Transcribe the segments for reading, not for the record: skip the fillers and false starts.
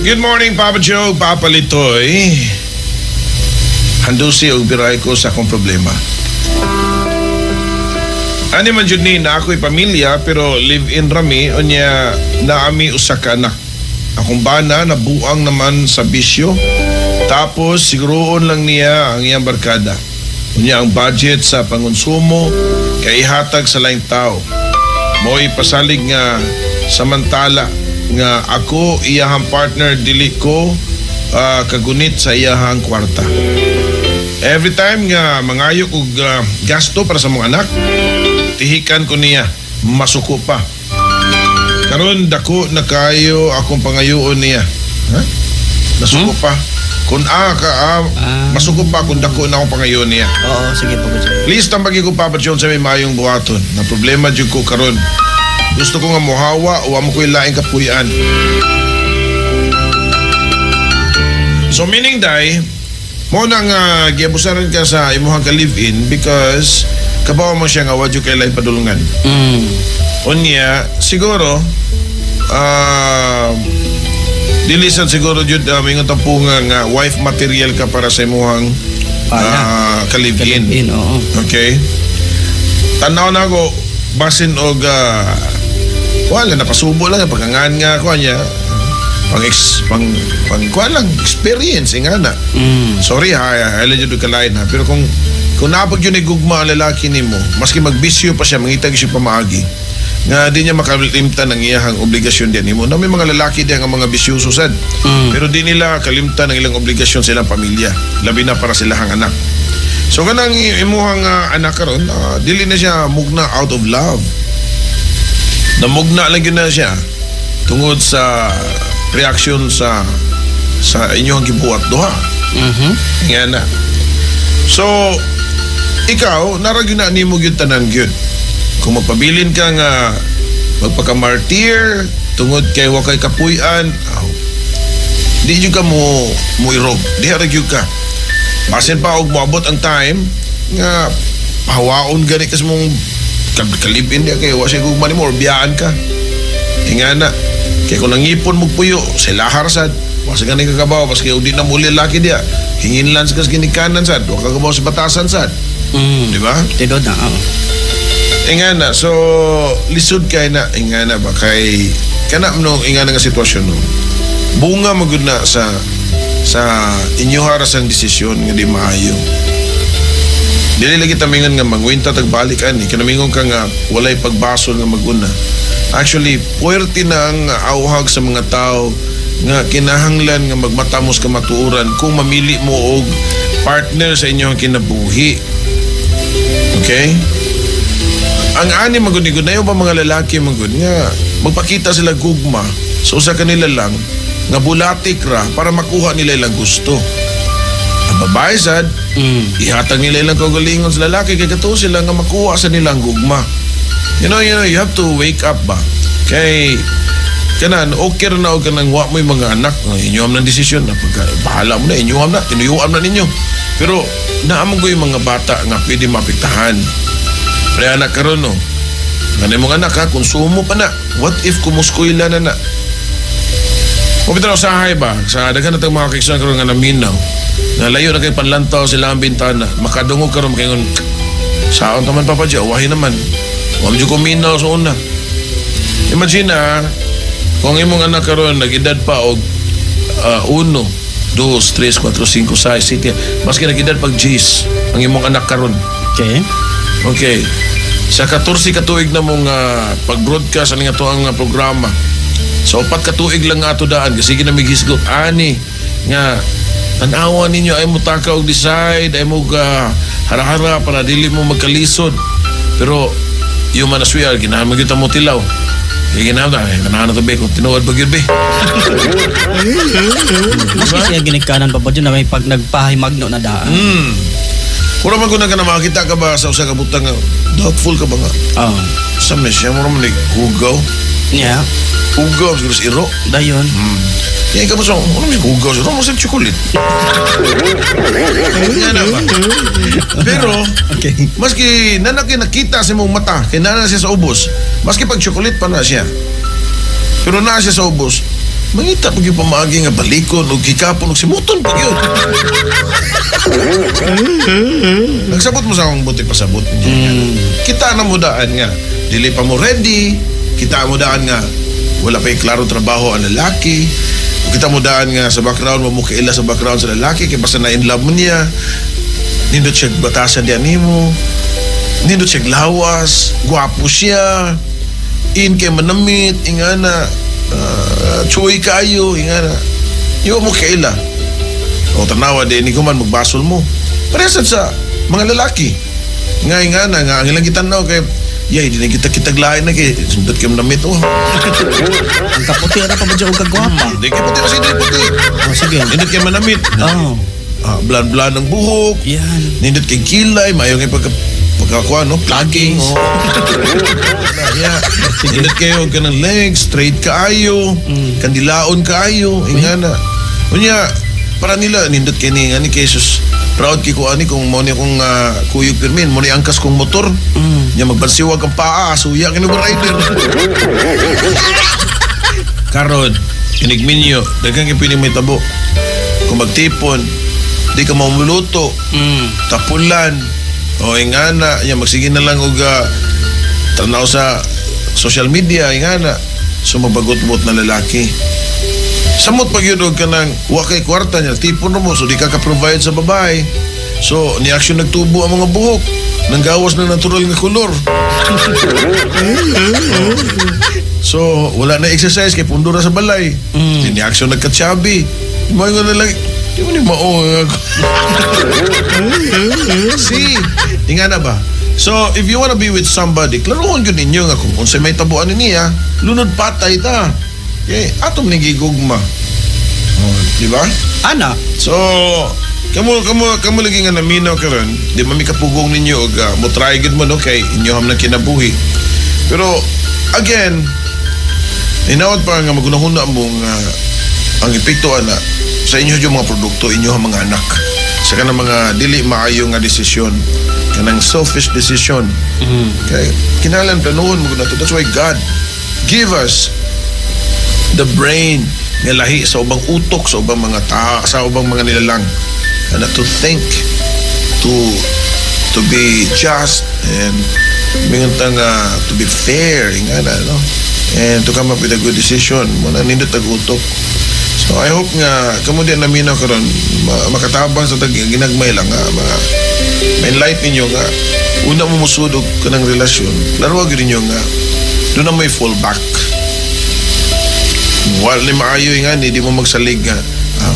Good morning, Papa Joe, Papa Litoy. Handusi og biray ko sa akong problema. Ani man jud ni na ako'y pamilya pero live-in rami, unya naami usa ka anak. Akong bana nabuang naman sa bisyo. Tapos siguroon lang niya ang iyang barkada. Unya ang budget sa pangonsumo kay ihatag sa laing tao. Mo'y pasalig nga samantala nga ako iyahang partner, dili ko kagunit sa iyahang kwarta. Every time nga mangayo og gasto para sa mong anak, tihikan ko niya, masuko pa. Karon dako na kayo akong pangayoon niya. Ha? Nasuko pa. Kung ka masuko pa kung dako na akong pangayoon niya. Oo, sige, Papa Joe. Please tambagi ko, Papa John, sa may mayong buhaton. Na problema jud ko karon. Gusto ko nga muhawa o amo ko'y laing kapuy-an. So meaning day, mo na nga giabusaran ka sa imuhang ka-live-in because kabaw mo siya nga wa jud kay laing padulungan. Unya, siguro, dili sad siguro jud mingon tampunga nga wife material ka para sa imuhang Pana. Ka-live-in. In, oo. Okay. Tanaw na ako basin og wala napasubo lang pagkangan nga ko niya pang ex, pang pang kuan lang experience nga na. Sorry ha, alin jud kalain ha, pero kung napag yun ay gugma ang lalaki nimo, maski magbisyo pa siya, mangitag siya pamaagi nga di niya makalimtan ang iyahang obligasyon diyan nimo. Na may mga lalaki diyan nga mga bisyoso sad. Pero di nila kalimtan ang ilang obligasyon sa ilang pamilya, labi na para sa ilahang anak. So kanang imuhang anak karon, dili na siya mugna out of love. Namugna lang yun na siya tungod sa reaksyon sa inyong gibuhat duha. Nga na. So, ikaw, narag yun na nimo gyud tanan gyud. Kung magpabilin ka nga magpaka-martyr tungod kay wa kay kapuy-an, aw, di jud ka mo muirog. Di ra gyud ka. Basin pa og moabot ang time nga pahawaon gani kas mong kalibin diya kay wa siya gugma nimo or biyaan ka. Nga na. Kay kung nangipon mo puyo, sa lahar sad, wa sa gani kakabaw, maski og di na muli laki diya, hinginlan sa kas ginikanan sad, wa kakabaw sa batasan sad. Di ba? Tidod na, oo. Nga na, so lisod kay na, nga na ba kay kana no nga na nga sitwasyon no. Bunga magud na sa inyohara sang desisyon nga di maayo. Dili lagi tamingon nga mangwinta tag balik ani, kanamingon ka nga walay pagbasol nga maguna. Actually, puwerte na ang awhag sa mga tao nga kinahanglan nga magmatamos ka matuoran kung mamili mo og partner sa inyong kinabuhi. Okay? Ang ani magud ni na pa mga lalaki magud nga magpakita sila gugma sa usa kanila lang nga bulatik ra para makuha nila ilang gusto. Ang babae sad, ihatag nila ilang kaugalingon sa lalaki kay katuo sila nga makuha sa nilang gugma. You have to wake up ba? Kay kanan okay ra na og kanang wa mo'y mga anak, inyuam ng desisyon na pagka bahala mo na, inyuam na, tinuyuam na ninyo. Pero naamon ko yung mga bata nga pwede mapiktahan. Pre anak karon no. Nga mong anak ha, konsumo pa na. What if kumuskwela na na? Kung bitaw usahay ba, sa daghan natong mga kaiksoon karon nga naminaw, nga layo na kay panlantaw sila ang bintana, makadungog karon makaingon, saon ta man, Papa Joe, wahi naman. Wa man jud ko minaw sa una. Imagine ha, kung imong anak karon nag-edad pa og 1, 2, 3, 4, 5, 6, 7, maski nag-edad pag 10 ang imong anak karon. Okay. Okay. Sa 14 ka tuig na mong pag-broadcast ani nga to ang programa. Sa 4 ka tuig lang nga ato daan kasi na migisgot ani nga tan-awa ninyo ay mo taka og decide ay mo hara-hara para dili mo magkalisod. Pero yung man as we are, ginahan mo gyud ta mo tilaw. Kaya ginahan ta, ay, ganahan na to be, kung tinuod ba gyud be. Maski siya ginikanan, Papa Joe, na may pag nagpahimagno na daan. Mura man ko na ka na makita ka ba sa usa ka butang nga, doubtful ka ba nga? Oo. Sa man siya, mura man hugaw. Yeah. Hugaw, siguro sa iro. Dayon. Yan ka ba sa, ano may hugaw? Siguro mo sa chocolate. Nga na ba? Pero, maski nanaki nakita sa mong mata, kay nana siya sa ubos, maski pag chocolate pa na siya. Pero naa siya sa ubos, Mangita pag yung pamaagi nga balikon o gikapon o simuton pag yun. Nagsabot mo sa akong buti pasabot niya. Kita na mo daan nga dili pa mo ready, kita mo daan nga wala pa yung klaro trabaho ang lalaki. Kita mo daan nga sa background mo kaila sa background sa lalaki kay basta na in love mo niya. Nindot siya batasan diyan nimo. Nindot siya lawas, gwapo siya. In kay manamit, ingana, chuy kayo, ingana. Yo mo kaila. O tanawa di ni kuman magbasol mo. Parehas sa mga lalaki. Nga ingana nga ang ilang gitanaw kay yay di na kita kitaglain na kay sundot kay manamit oh. Ang kaputi ra pa ba og kagwapa. Di kay puti kasi di puti. Oh, sige. Nindot kay manamit. Oh, Ah, blan-blan ang buhok. yan. Nindot kay kilay, maayo kay pagkakuha, no? Plugging. Oh. Yeah. Nindot kayo og kanang legs, straight kaayo, kandilaon kaayo, ingana. Unya, para nila nindot kay ni ani kay sus proud kay ko ani kung mo ni akong kuyog pirmin, mo ni angkas kong motor. Nya magbansiwag ang paa, suya kini ba rider. Karon, inigminyo, daghang kay pwede may tabo. Kung magtipon, di ka mamuluto, tapulan o ingana ya magsige na lang og tanaw sa social media ingana, so mabagot-bot na lalaki. Samot pag yun og kanang wa kay kwarta niya, tipon mo, so di ka ka-provide sa babae, so ni action nagtubo ang mga buhok nanggawas ng natural nga kolor, so wala na exercise kay pundura sa balay. Ni action nagka-chubby. Mo nga na lang di mo ni mao. See, ingana ba? So, if you wanna be with somebody, klarohon yun ninyo nga kung unsay may tabuan niya, lunod patay ta. Okay, atom ni gigugma. Oh, di ba? Ana. So, kamo lagi nga naminaw karon, di man mi kapugong ninyo og mo try gid mo no kay inyo ham na kinabuhi. Pero again, inawat pa nga magunahuna mo nga ang epekto ana sa inyo yung mga produkto, inyo ang mga anak. Sa kanang mga dili maayo nga desisyon, kanang selfish decision. Kay kinahanglan planuhon mo gud nato. That's why God give us the brain nga lahi sa ubang utok, sa ubang mga ta, sa ubang mga nilalang. And to think, to be just and mingon ta nga to be fair ingana, no, and to come up with a good decision mo na nindot ag utok. So I hope nga kamo din naminaw karon makatabang sa tag ginagmay lang nga ma-enlighten ninyo nga una mo musud og kanang relasyon, klaro gyud ninyo nga doon na may fallback. Wala ni maayo nga ni di mo magsalig nga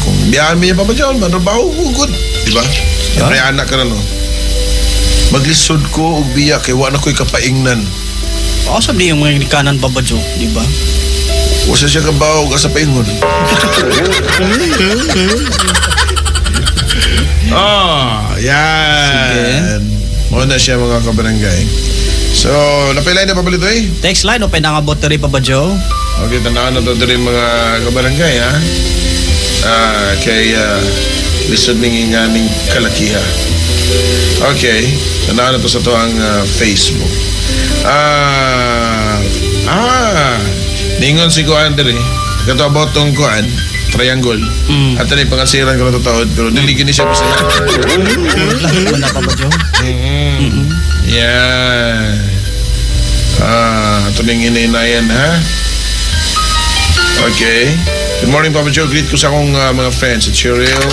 kung biyaan mi pa ba dyan, manrabaho ko good, di ba? Siyempre anak ka na, no, maglisod ko og biya kay wa na ko'y kapaingnan. O sabi yung mga kanan pa ba Joe, di ba? Wasa siya kabaw ka sa paingon. Oh, yan. Mo na siya, mga kabarangay. So, napilay na pabalito eh. Text line o pinangabot diri pa ba Joe? Okay, tandaan na to diri, mga kabarangay, ha? Kay lisod ning inganing kalakiha. Okay, tandaan na to sa to ang Facebook. Ningon si Kuan diri. Kato about tong Kuan, triangle. At ano yung pangasiran ko na taod, pero dili gini siya pasaya. Lahi mo na pa ba Joe? Yan. Ito na yung inainayan, ha? Okay. Good morning, Papa Joe. Greet ko sa akong mga friends. Si Cheryl,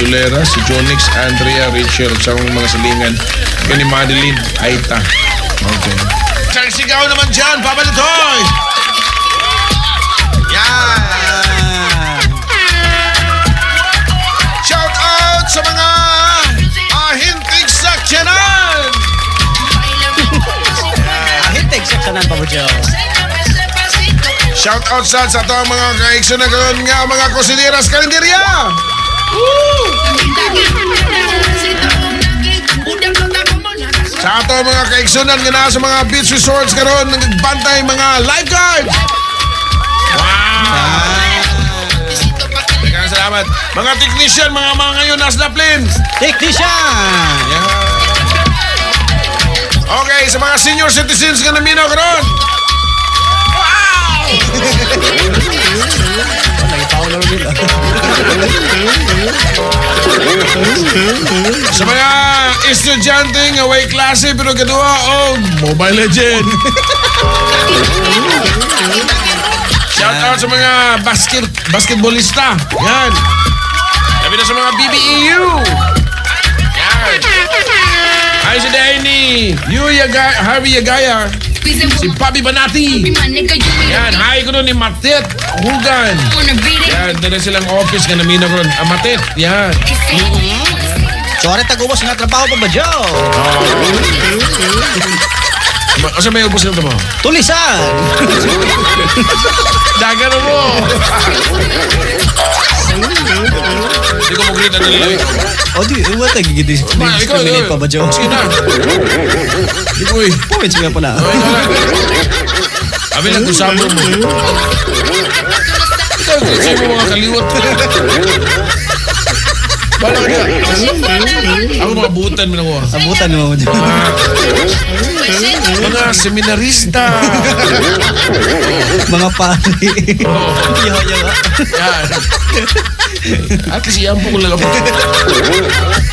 Dulera, si Jonix, Andrea, Rachel, sa akong mga salingan. Kani Madeline, Aita. Okay. Isang sigaw naman dyan, Papa Litoy! Yan! Shout out sa mga ahintig sa tiyanan! Hintig sa kanan pa ba Joe? Shout out sa ato ang mga kaigso na karon nga mga kusineras karinderya! Sa ato ang mga kaigsunan nga naa sa mga beach resorts karon nagbantay mga lifeguards! Wow! Daghang salamat. Mga technician, mga ngayon nasa plane. Technician! Yeah. Okay, sa mga senior citizens nga naminaw karon. Wow! Nagitaw na rin. Sa mga estudyante nga way klase pero kaduha og Mobile Legend. Shout out sa mga basketballista. Yan. Labi na sa mga BBEU. Yan. Hi sa Danny. Yu Yaga, Harvey Yagaya. Si Papi Banati. Yan. Hi ko ni Matet Hugan. Yan. Dala silang office nga namina ron. Ah, Matet. Yan. Sorry, tag-ubos nga trabaho pa ba, Joe? Asa may ubos ng trabaho? Tulisan! Dagan mo! Hindi ko mag-greet ang nalilay. O di, what ang discriminate pa ba, Joe? Sige na. Di ko eh. Points nga pala. Abi lang kung sabo mo. Ikaw, sa mo mga kaliwat. Bala ka na. Ako mga butan mo na ko. Abutan mo. Mga seminarista. Mga pari. Yo, yo. Yan. At least iampo ko lang ako.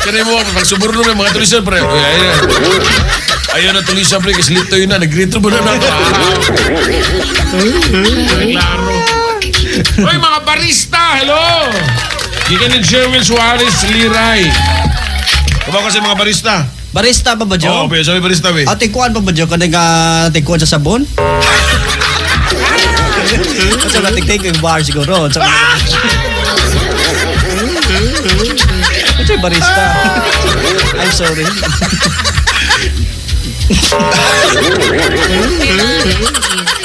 Kaya mo, pag suburno may mga tulisan, pre. Uy, ayun na. Ayun na tulisan, pre. Kasi lito yun na. Nag-retro mo na na. Ay, klaro. Uy, mga barista! Hello! Gikan ni Sherwin Suarez Liray. Kabaw kasi mga barista. Barista pa ba, Joe? Oo, oh, sabi barista, be. Ah, tikuan pa ba, Joe? Kanang tikuan sa sabon? Kasi wala tig yung bar siguro. Sa Ito yung barista. I'm sorry.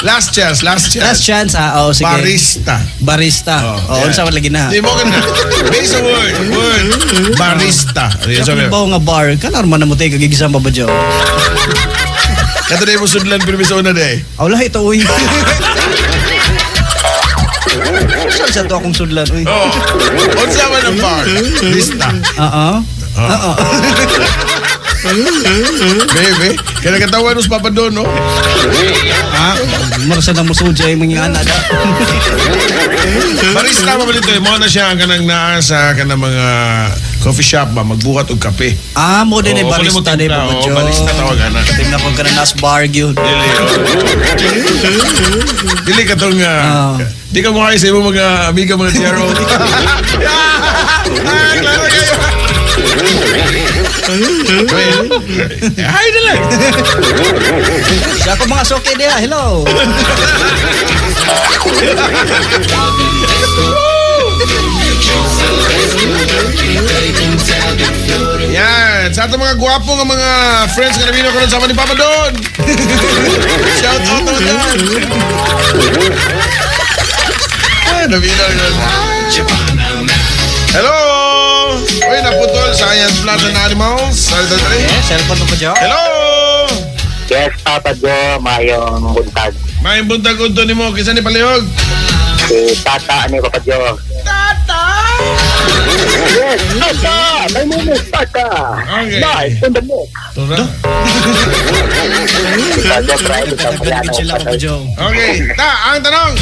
Last chance, last chance. Last chance, ah. Oh, sige. Barista. Barista. Oh, Oh, yeah. unsa man lagi na. Di mo ka na. Base a word. Word. Barista. Ayun, sabi. Sa nga bar, kanar man na mo tayo kagigisang pa ba, Joe? Kato na yung sudlan pero sa una day. Aw, lahi ito, uy. Saan sa to akong sudlan, uy? Oo. Unsa man ang bar? Lista. Oo. Oo. Bebe, kaya nagkatawa nung Papa Don, no? Ah, marasa na mo sudya yung mga anak. Barista pa balito, mo na siya ang kanang naa sa kanang mga coffee shop ba, magbuhat og kape. Ah, mo din eh, Oo, barista kunin mo din timpla, pa ba, oo, Joe? barista tawag, ana. Tingnan ko ka na nas bar yun. Dili, oh. Dili ka tong, di ka mukha sa imong mga amiga, mga CRO. Ah, klaro kayo. Hi na lang. Sa ako mga soke diha, hello. Yan. Sa atong mga gwapo nga mga friends nga namino karon sama ni Papa Don. Shout out to them. Ah, namino yun. Hello! Uy, naputol. Science Plants and Animals. Sorry, sorry, sorry. Eh, cellphone mo pa, Joe? Hello! Yes, Papa Joe, mayong buntag. Mayong buntag udto nimo kinsa ni palihog? Si Tata ni Papa Joe. Tata! Yes, Tata! My name is Tata! Okay. Nice in the mix. Tura. Papa Joe, private ang wala Nagkagad na sila pa, Joe. Okay. Ta, ang tanong.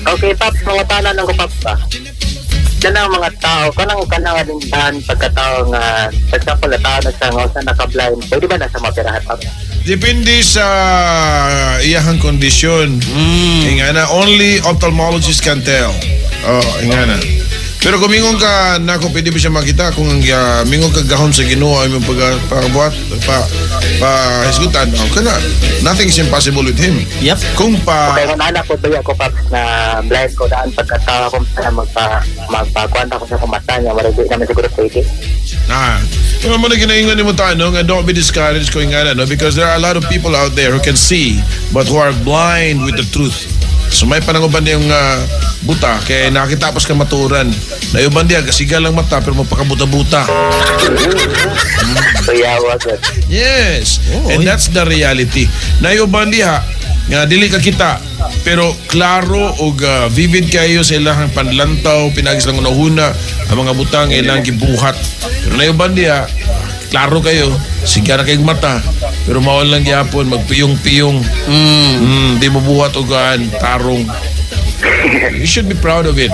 Okay, Paps, mga tanan ko, Paps ba? Kanang mga tao, kanang kanang alindahan pagkatao nga, for example, na tao na sa nga sa naka-blind, pwede ba nasa mapirahan, Paps? Depende sa iyahang kondisyon. Ingana, only ophthalmologist can tell. Oh, ingana. Pero kung mingon ka nako pwede ba siya makita kung ang mingon ka gahom sa Ginoo ay mong pag pagbuhat pa pa hisgutan, oh, kana nothing is impossible with him. Yep. Kung pa Kaya nga anak ko ba ako, Paps, na blind ko daan pagkatao ko sa magpa kuwan ako sa kumata niya, wala di naman siguro pwede. Ah. Pero mo na ginaingon nimo ta no nga don't be discouraged ko ingana no because there are a lot of people out there who can see but who are blind with the truth. So may pananguban yung buta kay nakitapos ka maturan. Na uban diya kasiga lang mata pero mapakabuta-buta. So, yeah, was it. Yes. Oo, And oy. that's the reality. Na uban diha nga dili ka kita pero klaro og vivid kayo sa ilang panlantaw pinagis lang unahuna ang mga butang ilang gibuhat. Pero na uban diha klaro kayo, siga na kayong mata Pero mao lang gyapon magpiyong-piyong. Di mo buhat og gaan, tarong. You should be proud of it.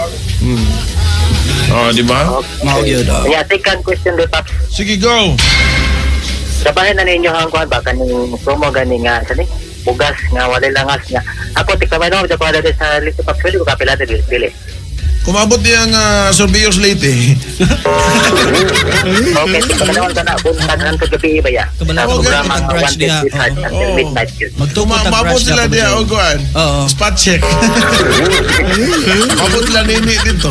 Oh, di ba? Mao gyud. Oh. Yeah, second question di, Paps. Sige, go. Sabahin na ninyo ang kuan ba kaning promo gani nga sa ni bugas nga walay langas nga. Ako tiklamay no, ko dali sa Lito, Paps, pwede ko kapila dili dili. Kumabot niya ang surveyors late eh. Okay, tiklamay naman kana buntag hangtod gabi ba ya? Kabalo Sa ko, programa ganito nga branch 1 niya. until Oo. midnight yun. Magtukod tag Maabot branch sila na diya po og kuan. Oo. Spot check. Maabot sila nini dito.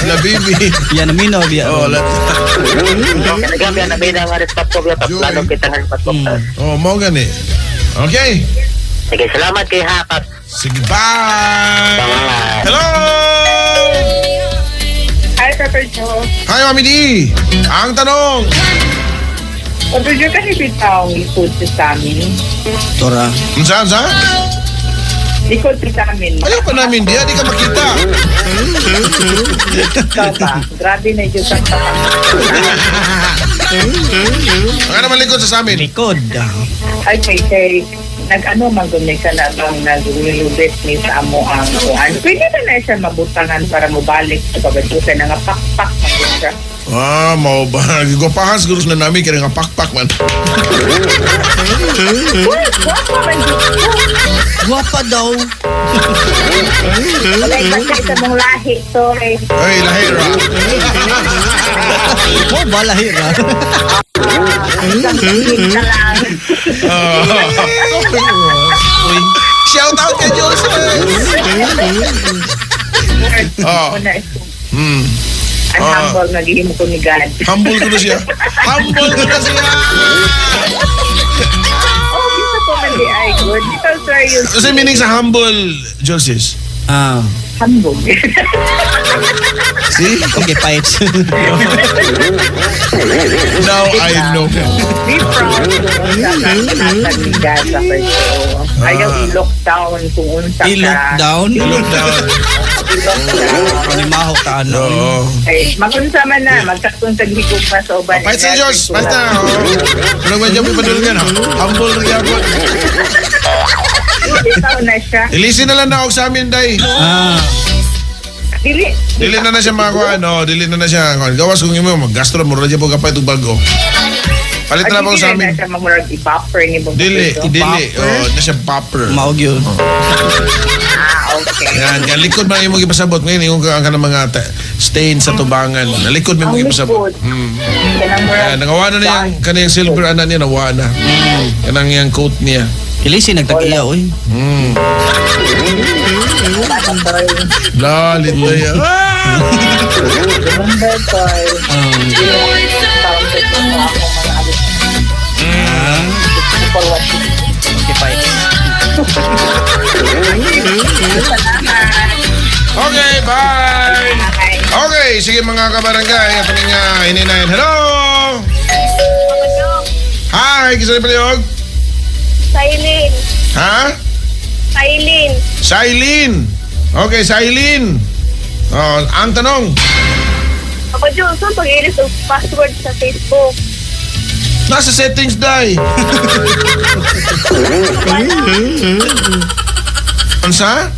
La bibi. Yan naminaw biya. Oh, la. Okay, nagabi na may nga respect ko ya, Joy. plano kita nga respect ko. Oh, mao gani. Okay. Sige, salamat kay ha, Paps. Sige, bye. Bye. Hello. Hi, Pepper Joe. Hi, Mami D. Ang tanong. Pepper Joe, kasi bitaw likod sa amin. Tora. Unsa, unsa? Likod sa amin. Ayaw pa namin diya, di ka makita. Ikaw ba? Grabe na Diyos ang tapang. Ang naman likod sa amin. Likod. Ay, kay kay nag-ano man gud ka na bang naglulubit ni sa amo ang kuan. Pwede ba na siya mabutangan para mobalik sa pabadyo na nga pakpak man gud siya? Ah, mao ba? Gwapahan siguro na namin kaya nga pakpak man. Uy, guwapo man gud ko. Guwapa daw. Wala kasi sa mong lahi, sorry. Ay, lahira. Mo balahira. Isang tingin ka lang. Uy. Shout out kay Joseph. Oh. Una, ang Ah. humble nga gihimo ko ni God. Humble ko na siya. Humble ko na siya. Oh, bisa ko man di ay good. Ikaw, sir, you Kasi meaning sa humble, Joseph. Ah. humble. See? Okay, pipes. Now I know. Be proud kung unsa ka hatag ni God sa Joe. Ayaw i-lock down kung unsa ka. I-lockdown. Look down. I-lock down. Panimaho ka ano. Oo. Okay, magunsa man na, magtakton sa gihigog pa sa uban. Pahit sa Diyos. Pahit na. Ano ba dyan ipadulgan? Humble rin yapon. Ikaw na siya. Ilisin na lang na ako sa amin, day. Ah. Dili. Dili na na siya makakuha, no? Dili na na siya. Gawas kung imo, mag-gastro, mura dyan po kapay itong bago. Palit na lang ako sa Dili amin. na siya mamurag i-buffer ni Bong Dili, Pedro. dili. Popper? Oh, na siya popper. Mao gyud. Ah, okay. Yan, kaya likod man imong gipasabot ngayon, yung ka ang mga stain sa tubangan. Nalikod man imong Ang gipasabot. likod. Kanang murag Yan, nangawa na niya, kaniyang silver ana niya, nawa na. Kanang iyang coat niya. Ilisi nagtag-iya oy. Toy. Lalit na yan. Ah! Remember, Toy. Taon sa mga akong mga alis. For what you Okay, pipes. Okay, bye! Bye. Okay, sige mga kabarangay, ito nga hininayin. Hello! Hi, kisa ni Palihog? Sailin. Ha? Sailin. Sailin! Okay, Sailin! Oh, ang tanong, Papa Joe, saan pag-ilis og password sa Facebook? Nasa settings, day. Unsa?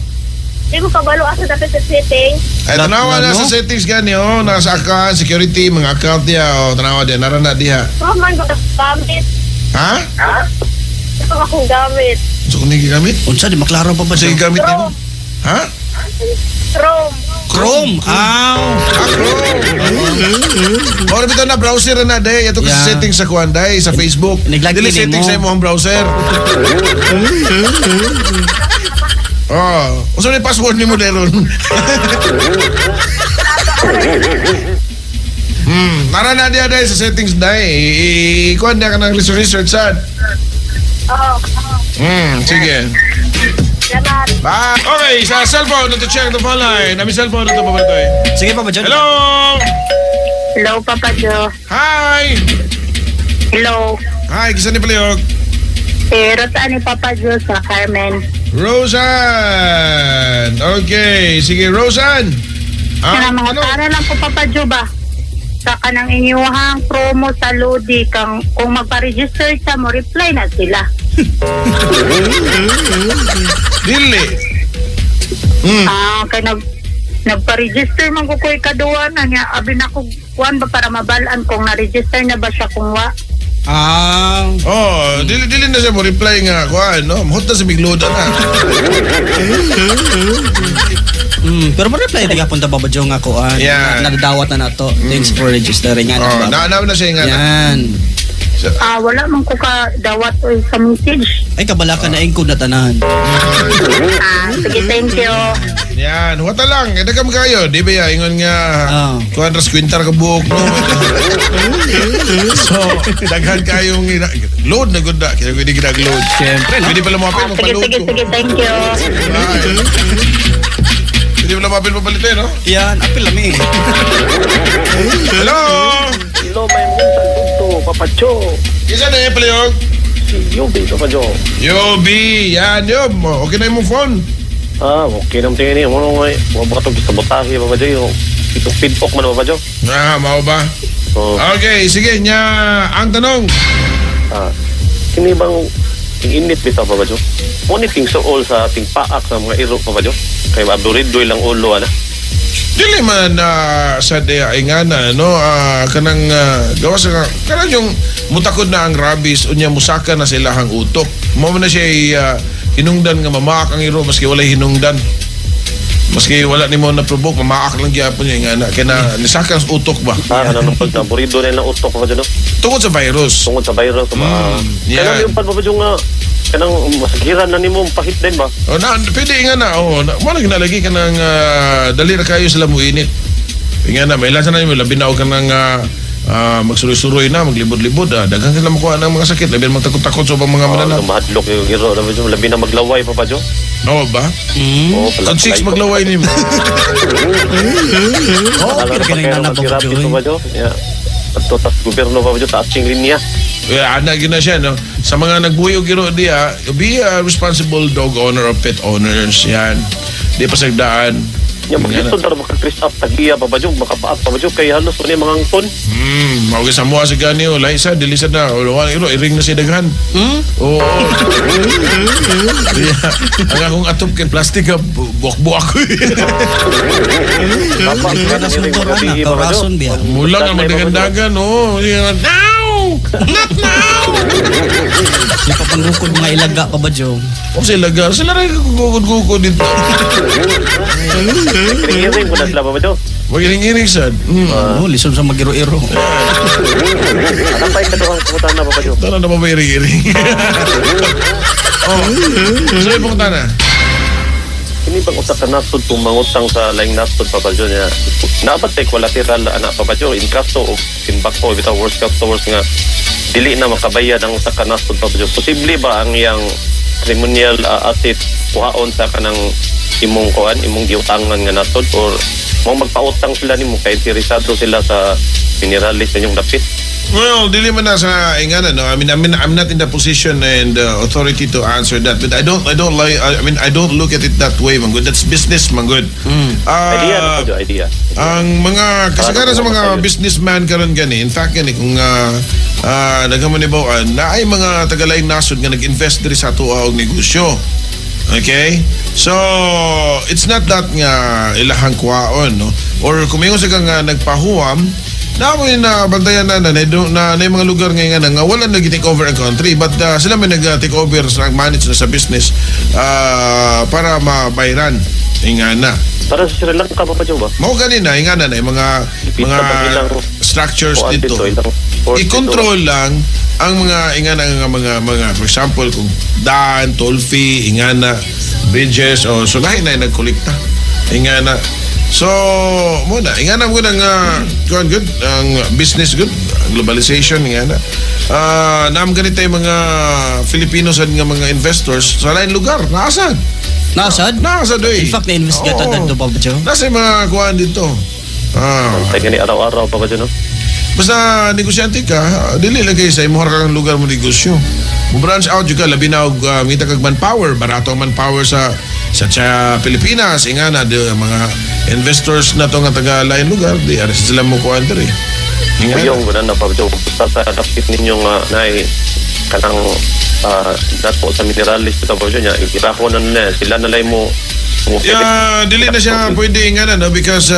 Di ko kabalo asa dapat sa settings. Ay, tanawa na Ano? sa settings gani, oh. Nasa account, security, mga account diha, oh. Tanawa diha, nara na diha. Baka man ko gamit. Ha? Ito akong gamit. So, kung hindi gamit? Unsa di maklaro pa ba Sa siya? gamit niyo? Ha? Chrome. Chrome. Aw. Ah, Chrome. Ora bitaw na browser na day. Ito kasi settings sa kuan day sa Facebook. Naglag Dili nimo. settings sa imong browser. Oh, unsa ni password nimo deron? Nara na diha day sa settings day. Kuan diha ka ng research research sad. Oo. Sige. Salamat. Bye. Okay, sa cellphone na to check the phone line. Nami cellphone na to pa eh. Sige pa ba dyan? Hello. Hello, Papa Joe. Hi. Hello. Hi, kisa ni Palihog. Si Rosa ni Papa Joe sa Carmen. Roseanne. Okay, sige Roseanne. Kaya mga ano? tara lang po, Papa Joe ba? Sa kanang inyuhang promo sa Lodi, kang kung magpa-register sa mo, reply na sila. Dili. Ah, kay nagpa-register man ko ko'y kaduwa na niya. Abi na ko kuan ba para mabalaan kung na-register na ba siya kung wa. Ah, Oh, dili dili na siya mo reply nga kuan, no? Mahot na sa migload na. Pero mo-reply di gapon ta, Papa Joe, nga kuan. Yan. Nadadawat na nato. Thanks for registering nga. Oh, na na na siya nga. Yan. Ah, wala man ko ka dawat oy sa message. Ay, kabala ka na ingkod na tanan. Ah, sige, thank you. Yan, wata lang. Eh, dagam kayo. Di ba ya? Ingon nga, kuan ras kwintar ka buhok, no? So, daghan kayong load na good na. Kaya pwede ginag-load. Siyempre, no? Pwede pala mo apil, Ah, sige, magpa-load sige, ko. sige, thank you. Bye. Pwede pala mo apil papalitin, no? Yan, apil lami. Hello! Hello, may buntag dito, Papa Joe. Isa na yung palayog. Si Yubi, Papa Joe. Yobi! Yan, Yob. Okay na yung mong phone. Ah, okay naman tingin niyo. Muna nga, wala ba itong sabotahe, Papa Joe? Yung itong feedback man, Papa Joe. Ah, mao ba? So, Okay, sige. Nya, ang tanong. Ah, kini bang ting init bitaw, Papa Joe? Ngunit ting suol sa ting paak sa mga iro, Papa Joe. Kay aburido ilang ulo, ana. Dili man na sa de ay nga na no, kanang gawas sa kanang yung mutakod na ang rabies unya musaka na sila ang utok mo man na siya hinungdan nga mamaak ang iro maski walay hinungdan, maski wala nimo na provoke, mamaak lang gyapon niya nga na kay na nisaka ang utok ba. Ah, kanang nung pag aburido na ilang utok, Papa Joe, no? Tungod sa virus. Tungod sa virus, ba? Kanang yung pan, Papa Joe, nga, kanang masagiran na nimo pahit din ba? O na pwede nga na, oh, na, mo na ginalagi kanang dali ra kayo sila mo init nga na may lasa na nimo, labi na og kanang magsuroy-suroy na maglibod-libod, daghan sila makuha ng mga sakit, labi na magtakot-takot sa ubang mga Oh, mananap. mahadlok yung iro, Papa Joe. Labi na maglaway, Papa Joe. Oo ba? Oo, pala- Kag six palay ko. maglaway nimo. Oh, Alam okay na ka na pa yung kaya Papa mag-therapy, Joe. Papa Joe. Yeah. At to, tas gobyerno, Papa Joe, taas yung linya. Yeah, ana gyud na siya, no. Sa mga nagbuhi og iro diya, be a responsible dog owner or pet owners yan. Di pa sagdaan. Ya, maglisod na maka-dress up tagiya, Papa Joe, makapaak, Papa Joe, kay halos wala yung mga angkon. Mao gyud sa mua sa gani oh, lahi sa dili sa na wala iro iring na si daghan. Oo. Yeah. Ang akong atop kay plastic ah, buwak-buwak ko. Papa, Wala sa motor, ana, kaurason biya. Mula nga magdagandagan, oh. Yeah. Now! Not now! Di pa panggukod mga ilaga, Papa Joe. O sila ga, sila rin gugod-gugod dito. Iring-iring ko na sila, Papa Joe. Magiring-iring sad. Oh, lisod sa magiro-iro. Ano pa yung katuhang kumutan na, Papa Joe? Tara na ba may iring-iring? Oh. Sabi pong tana. Kini bang usa ka nasod kung mangutang sa laing nasod, Papa Joe, niya? Dapat tay collateral ana, Papa Joe, in kaso og timbako bitaw, worst comes to worst nga dili na makabayad ang usa ka nasod, Papa Joe. Posible ba ang iyang patrimonial asset kuhaon sa kanang imong kuan, imong giutangan nga nasod, or mo magpautang sila nimo kay interesado sila sa minerales sa inyong dapit? Well, dili man na sa ingana, no. I mean, I'm not in the position and authority to answer that, but I don't like, I mean, I don't look at it that way, man good. That's business, man good. Idea na po, idea. Ang mga kasagaran sa mga Para businessman karon gani, in fact gani kung daghan mo ni bawaan, na ay mga tagalaing nasod nga nag-invest diri sa atoa og negosyo. Okay? So, it's not that nga ilahang kuhaon, no? Or kung mingon sa ka nga nagpahuwam, na mo na bantayan na na, na, na, na yung mga lugar ngayon nga, nga wala nag take over ang country, but sila may nag-take over sa manage na sa business para mabayran nga na. Para sa Sri Lanka, Papa Joe ba? Mao gani na nga na yung mga Ipita mga pa ilang structures kuan dito. dito, ilang port dito. I-control lang ang mga ingana nga mga, for example, kung daan, toll fee, ingana, bridges o so lahi na yung nagkolekta. Ingana. So, muna, ingana mo nga kuan good ang business good, ang globalization ingana. Ah, naam ganito yung mga Filipinos sad nga mga investors sa lain lugar, naasad. Nasad? Naasad oy. In fact, na-invest Oo. gata dito, Papa Joe. Nasa yung mga kuan dito. Ah, Tayo gani araw-araw, Papa Joe, no? Basta negosyante ka, dili lang kayo sa imuha kang lugar mo negosyo. Mo branch out jud ka, labi na og ngita kag manpower, barato ang manpower sa Pilipinas, ingana di, mga investors na to nga taga lain lugar, di aris sila mo kuan diri. Nga. Kuyong gud na, Papa Joe, sa dapit ninyo nga naay kanang dato sa minerales, Papa Joe, nya irako na nila sila na lay mo mo. Yeah, dili na siya pwede nga na, no? Because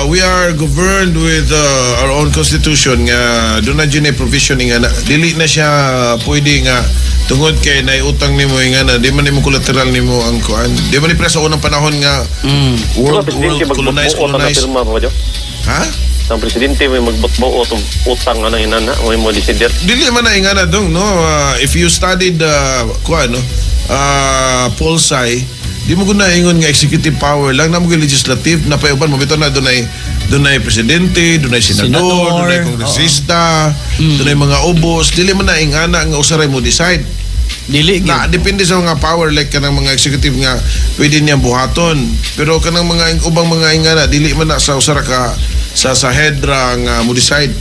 we are governed with our own constitution nga doon na dyan ay provision nga na dili na siya pwede nga tungod kay naiutang nimo nga na di man nimo collateral nimo ang kuan, di man ni pre sa unang panahon nga world, Presidente world colonize magbutbuot ang colonize pirma, Papa Joe. Ha. Ang presidente may magbutbuot og utang anang inana mo mo desider. Dili man na nga na dong, no? If you studied kuan, no, Polsci, di mo guna ingon nga executive power lang na mo legislative na payuban mo bitaw na dunay presidente, dunay senador, Senador, dunay kongresista, dunay mga ubos. Dili man na ingana nga usaray mo decide. Dili Na gyud. Depende sa mga power, like kanang mga executive nga pwede niyang buhaton, pero kanang mga ubang mga ingana dili man na sa usara ka sa head ra nga mo decide.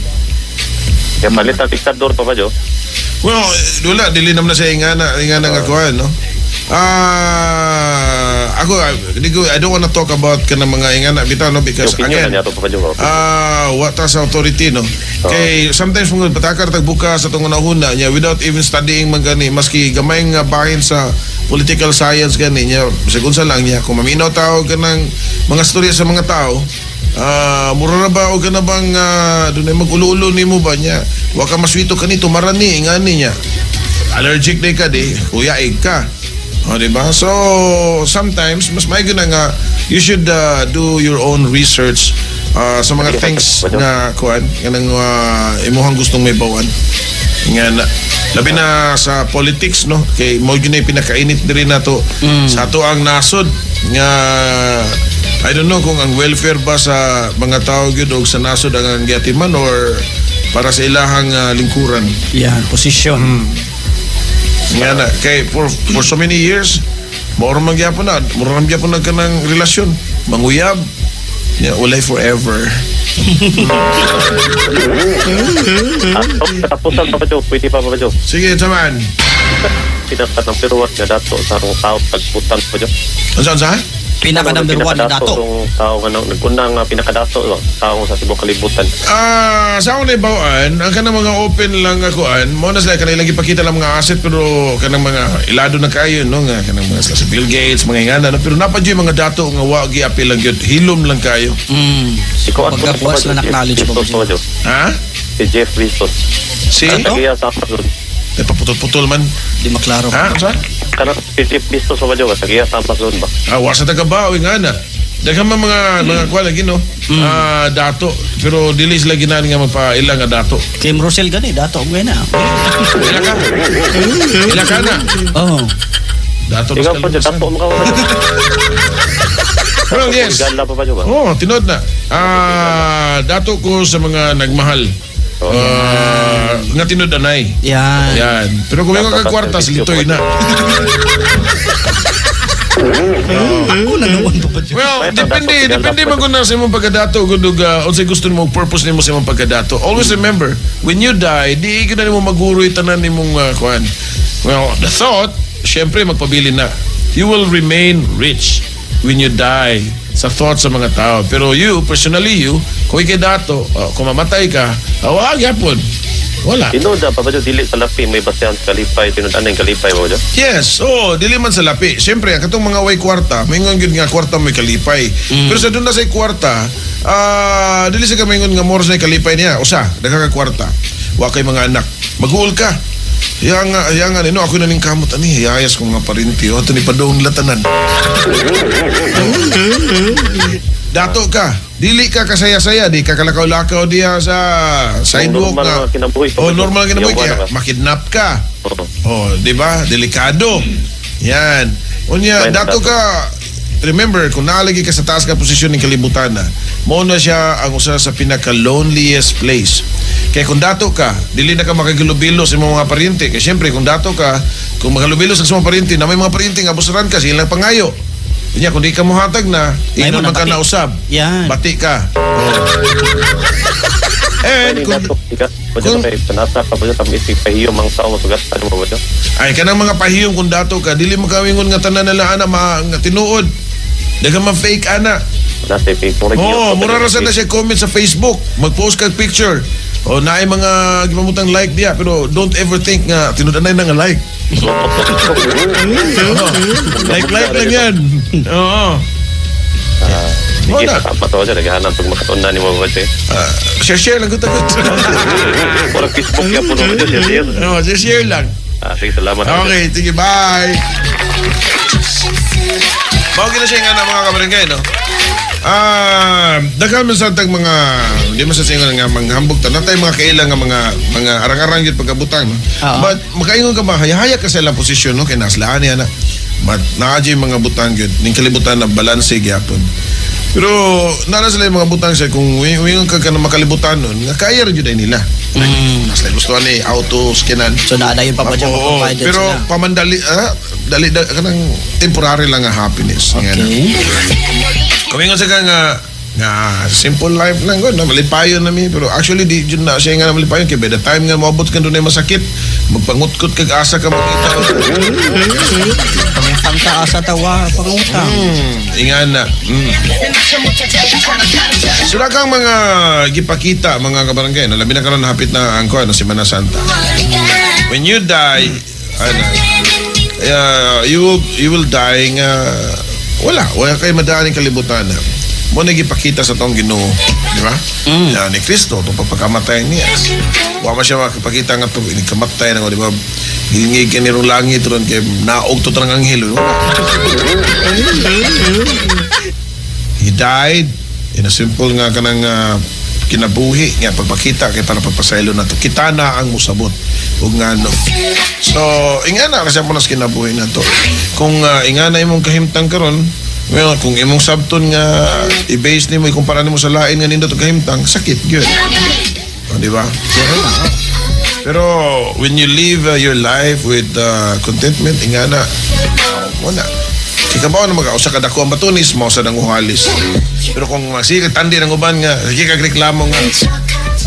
Kaya palit ang diktador, Papa Joe. Well, wala, dili naman na siya ingana nga kuan, no? Ako, di ko, I don't wanna talk about kanang mga ingana bitaw, no, because Opinion again, na niya to, Papa Joe. Wa ta sa authority, no? Kay sometimes mga patakar tagbuka sa tong unahuna niya without even studying man gani, maski gamay nga bahin sa political science gani niya, bisag unsa lang niya, kung maminaw tao kanang mga storya sa mga tao, mura na ba o kana bang dunay mag-ulo-ulo nimo ba niya, wa ka maswito kanito marani ingani niya, allergic day ka, di kuyaig ka. O, di ba? So, sometimes, mas may na nga, you should do your own research sa mga things nga, kuan, kanang imuhang gustong may bawan. Nga na, labi na sa politics, no? Kay mo yun ay pinakainit diri nato sa ato ang nasod nga I don't know kung ang welfare ba sa mga tao gyud og sa nasod ang giatiman or para sa ilahang lingkuran. Yan, posisyon. Nga na, kay for so many years, mao man gyapon na, mura man gyapon na kanang relasyon, manguyab, ya, walay forever. Katapusan, Papa Joe, pwede pa, Papa Joe? Sige, taman. Pinaka number one nga dato sa akong tao pagputan, Papa Joe. Unsa, unsa? Pinaka number one na Pinakadato dato. tong tao nga naguna nga pinakadato ba? Tao sa tibok kalibutan. Sa akong naibawaan, ang kanang mga open lang akuan, mo na sila kanang ilang ipakita lang mga asset, pero kanang mga ilado na kayo, no, nga kanang mga sila sa Bill Gates, mga ingana, no, pero napa yung mga dato nga wa giapil lang gyud, hilom lang kayo. Ikaw at Pagka buwas na acknowledge, Papa Bezos, Joe. Papa Joe. Ha? Si Jeff Bezos. Si? Ano? Tagiya sa Amazon. Eh, paputol-putol man. Di maklaro. Ha? Unsa? Kanang si Jeff Bezos, Papa Joe, tagiya sa Amazon ba? Ah, wa sa taga-bao, nga na. Daghan man mga kuan lagi, no? Dato, pero dili sila ginani nga magpaila nga dato. Kim Rosel gani, dato ang na. Ila ka? Ila ka na? Oh. Dato na Ikaw sa pa, kalibutan. dato mo ka, Papa Joe. Well, yes. Gala, Papa Joe ba? Oh, tinod na. Dato ko sa mga nagmahal. Nga tinod anay. Yan. Yan. Pero kung may Dato ka kwarta, ka, servisyo, litoy na. Ako na noon, Papa Joe. Well, May depende, pagdato, depende pagdato. man kung na sa imong pagkadato kung unsay gusto nimo, purpose nimo sa imong pagkadato. Always remember, when you die, di gyud na nimo maguroy tanan nimong kuan. Well, the thought, syempre magpabilin na. You will remain rich when you die sa thoughts sa mga tao. Pero you, personally you, kung ikay dato, kung mamatay ka, wag gyapon. Wala. Tinuod ah, Papa Joe, dili sa lapi may basehan sa kalipay, tinuod anay kalipay, Papa Joe. Yes, oh, dili man sa lapi. Siyempre, ang katong mga way kwarta, maingon gyud nga kwarta may kalipay. Pero sa doon na sa kwarta, dili sa ka maingon nga more sa kalipay niya. Usa, daghan ka kwarta. Wa kay mga anak. Maguol ka. Yang yang ano, ako na ning kamot ani, yayas ko mga parinti. O, ni padung nila tanan. Dato ka, dili ka kasaya-saya, di ka kalakaw-lakaw diha sa sidewalk Normal nga. nga kinabuhi, Oh, normal nga kinabuhi Yawa kaya na ka. makidnap ka. Oo. Oh, di ba? Delikado. Yan. Unya, May dato dato. ka, remember, kung naalagi ka sa taas ka posisyon ng kalibutan na, mao na siya ang usa sa pinaka-loneliest place. Kaya kung dato ka, dili na ka makagilubilo sa imong mga paryente. Kaya siyempre, kung dato ka, kung makalubilo sa imong paryente, na may mga paryente nga busaran ka, silang pangayo. Unya, kung di ka mohatag na, Ay, ino mo man ka na bati. na usab. Yan. Bati ka. Oh. And Kung kung, dato ka, Papa Joe, kay panata ka, Papa Joe, kami isip pahiyom ang tao masugatan mo, Papa Joe. Ay, kanang mga pahiyom kung dato ka, dili mo kawingon nga tanan nila ana ma nga tinuod. Daghan man fake ana. Nasa Facebook. Oh, mura ra sad na siya comment sa Facebook. Mag-post kag picture. O naay mga gipamutang like diya, pero don't ever think nga tinud-anay na nga like. Oo. Like like lang yan. Oo. Sige, Wala. sa pa to siya naghahanap pag makatunan ni mo Papa Joe. Ah, share share lang gud gud. Murag Facebook ya po no Joe, share. Oo, share share lang. Ah, sige, salamat. Okay, sige, bye. Mao gina siya nga na mga kabarangay, no? Ah, daghan man sa tag mga di man sa singon nga manghambog ta natay mga kaila nga mga arang-arang gyud pagkabutang, no? Oo. But makaingon ka ba hayahaya ka sa ilang posisyon, no, kay naslaan niya na. But naa jud mga butang gyud ning kalibutan na balanse gyapon. Pero nara sila yung mga butang sa kung wingon ka ka na makalibutan nun, nga kaya rin yun ay nila. Nas like gusto ni auto skinan. So naa dayon Papa Joe, Oo, mapaprovide pero sila. pamandali, dali, kanang temporary lang ang happiness. Nga na. Okay. Kumingon sa ka nga, nga simple life lang gud na malipayon na mi, pero actually di jud na siya nga na malipayon kay by the time nga moabot ka dunay masakit, magpangutkot kag asa ka makita. Pangutang ta asa tawa, pangutang. Ingana. So na kang mga gipakita mga kabarangay, no, labi na karon hapit na ang kuan na Semana Santa. When you die, ano, you will die nga wala kay madaan ang kalibutan na. Mo na gipakita sa tong Ginoo, di ba? Yan, ni Kristo, itong pagpakamatay niya. Wa man siya makapakita nga itong inikamatay na, di ba? Gilingig ka ni rong langit ron kay naog to tarang anghel. Wala. He died in a simple nga kanang kinabuhi nga pagpakita kay para pagpasaylo na to. Kita na ang musabot ug ngano. So, ingana kasi mo nas kinabuhi na to. Kung ingana imong kahimtang karon, well, kung imong sabton nga i-base nimo ikumpara nimo sa lain nga nindot og kahimtang, sakit gyud. O, di ba? Pero when you live your life with contentment, ingana, wala. Kay kabaw na mag usa ka dako ang batunis, mao sa nang uhalis. Pero kung sige tandi ng uban nga, sige kag reklamo nga.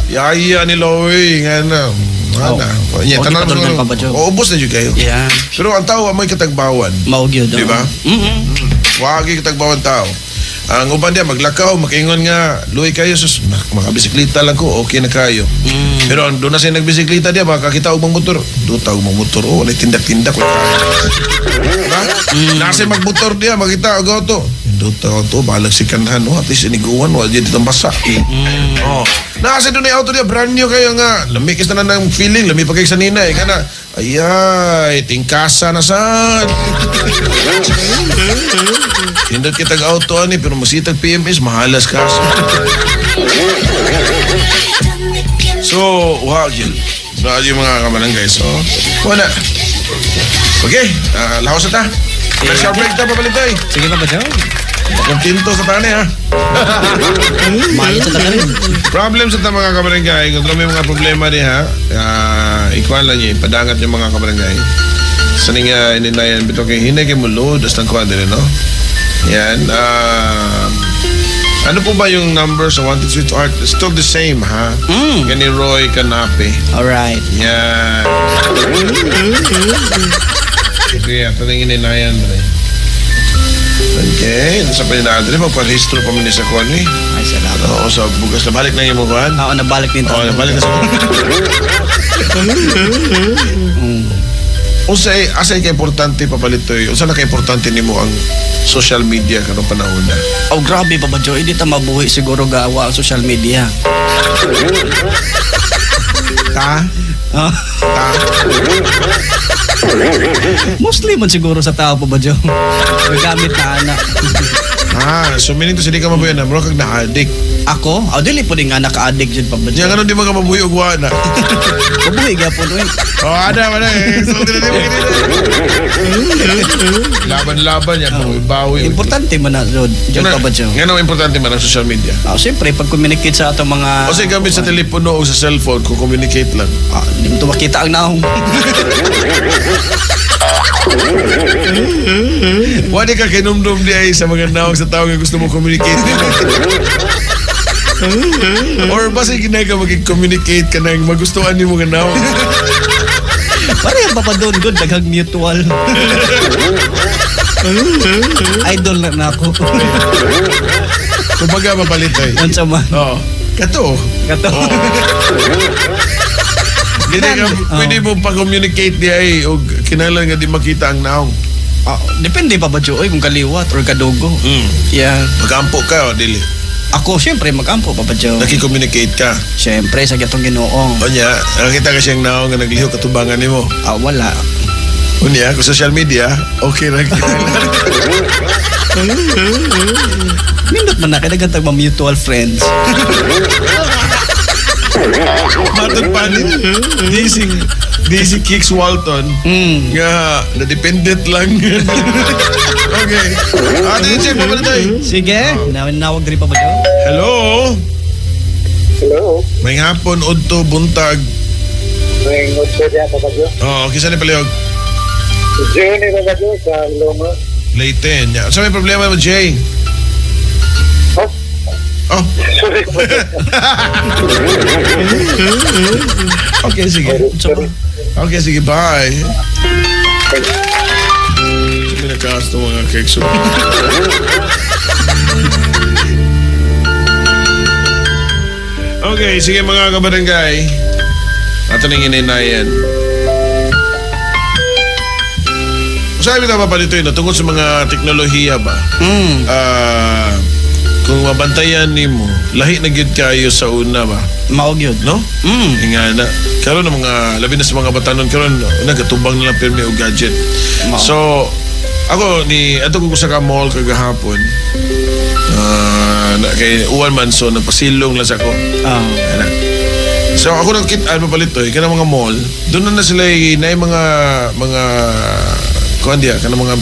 Yaya ni Loy nga na. Wala. Oh. Nya Oh, di tanan patulgan pa ba, Joe? O ubos na jud kayo. Yeah. Pero ang tao amoy katagbawan. Mao gyud. Di ba? Wagi katagbawan tao. Ang uban diya maglakaw, makaingon nga, luoy kayo sus, makabisikleta lang ko, okay na kayo. Pero ang doon na siya nagbisikleta diya, makakita og motor. Duta og motor, oh, walay tindak-tindak wala kayo. Diba? Nasa magmotor diya, makita og auto. Duta auto, balag si kanhan, oh, at least iniguan, wala diya ditong basa. Oh. Nasa doon yung auto diya, brand new kayo nga. Lami kis na ng feeling, lami pa kayo sa nina, eh, kana. Ayay, tingkasa na sad. Hindot kitag auto ani pero masitag PMS mahalas ka. So, wow yun. So, yung mga kabarangay. So, wala. Okay, laos na ta. Commercial break ta, papalitoy. Sige Papa Joe. Pakontento sa tani, ha? Mayo sa tanan. Problem sa ta mga kabarangay. Kung may mga problema ni ha, ikuan lang niyo, ipadangat yung mga kabarangay. Sa ning ininayan, bito kay hinay kay mulod, as ng kuan din, no? Yan. Ano po ba yung number sa Wanted Sweet Art? It's still the same, ha? Gani Roy Canape. Alright. Yan. Kaya, tanong ininayan ba Okay, sa pa nyo magparehistro pa man sa kuan eh. Ay, salamat. Oo, sa bugas na balik na yung mga kuan. Oo, nabalik nito. Oo, nabalik na sa Unsay asa ka importante papalitoy? Unsa na ka importante nimo ang social media karong panahon na? Oh, grabe Papa Joe. Hindi ta mabuhi siguro gawa ang social media. Ta? Ah, Ta? mostly man siguro sa tao Papa Joe. Gagamit na ana. Ah, so meaning to say di ka mabuhi na mura kag na-addict. Ako? Oh, dili po din nga naka-addict jud Papa Nya Joe. ngano di man ka mabuhi og wa na. Mabuhi gyapon oy. Oh, ada wala eh. So, di na di mo kinita. Laban-laban yan, bawi. Importante man na jud, jud Papa Joe. Ngano importante man ang social media? Ah, siyempre pag-communicate sa atong mga O sa gamit sa telepono o sa cellphone, kung communicate lang. Ah, di mo to makita ang naong. Wala ka kinumdum di ay sa mga naong sa tao nga gusto mo communicate nila. Or basta ginay ka mag-communicate ka nang magustuhan nimo nga naong. Pareha pa pa doon, good, daghang mutual. Idol na na ako. Kumbaga mapalit ay. Unsa man. Oo. Kato, Kato. Dili ka pwede mo pa-communicate di ay og kinahanglan nga di makita ang naong. Depende pa ba oy kung kaliwat or kadugo. Yeah. Magampo ka o dili. Ako syempre magampo pa ba Joe. Naki-communicate ka. Syempre sa gatong Ginoo. Unya, nakita ka siyang naong nga naglihok katubangan nimo. Wala. Unya, kung social media, okay ra kinahanglan. Nindot man na kay daghan tag mga mutual friends. Matod pa ni DC Kicks Walton nga na-dependent lang. Okay. Ate, check pa ba tayo? Sige, nawag diri pa ba Joe? Hello? Hello. May hapon, udto, buntag. May udto diya Papa Joe. Oh, okay, saan ni palihog? Jay ni Papa Joe sa Loma. Leyte. Nya. Sa may problema mo, Jay? Oh. Oh. Sorry. Okay, sige. Okay, sige, bye. Sabi na kaas ng mga cakes. Okay, sige mga kabarangay. Ato nang ininayan. Sabi na pa dito yun, tungkol sa mga teknolohiya ba? Kung mabantayan nimo, lahi na gyud kayo sa una ba? Mao gyud. No? Nga na. Karon ang mga labi na sa mga batanon karon nagatubang na lang pirmi og gadget. Mao. So ako ni ato ko sa ka mall kagahapon. Na, kay uwan man so nagpasilong lang sa ako. Ana. So ako nakita ano palit to, kanang mga mall, doon na sila na mga mga kuan diya kanang mga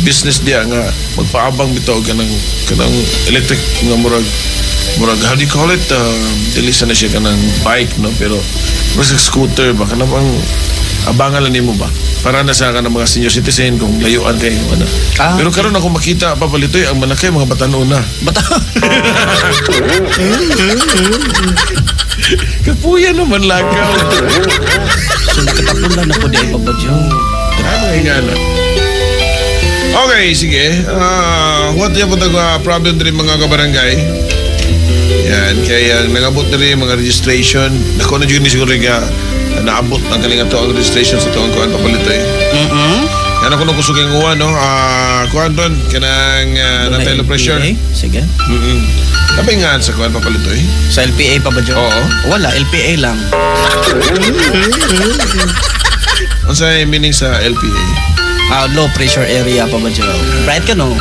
business diya nga magpaabang bitaw kanang kanang electric nga murag murag how do you call it, dili sa na siya kanang bike no, pero murag scooter ba kanang ang abangan lang nimo ba para na sa kanang mga senior citizen kung layuan kayo ano. Pero karon ako makita papalitoy ang malaki mga batanon na. Bata. Kapuya naman lakaw. So nakatapon lang na po di ay Papa Joe. Ano nga na? Okay, sige. What yung problem din mga kabarangay? Yan, kaya nangabot na rin mga registration. Naku na dyan ni siguro nga naabot ang kalinga to ang registration sa tuwang kuan papalitoy. Yan ako nung kusog yung uwan, no? Kuan doon, kanang natay low pressure. Sige. Kapay nga sa kuan papalitoy? Sa LPA pa ba, Joe? Oo. Wala, LPA lang. Ano sa meaning sa LPA? Low pressure area pa ba, Joe? Right ka, no?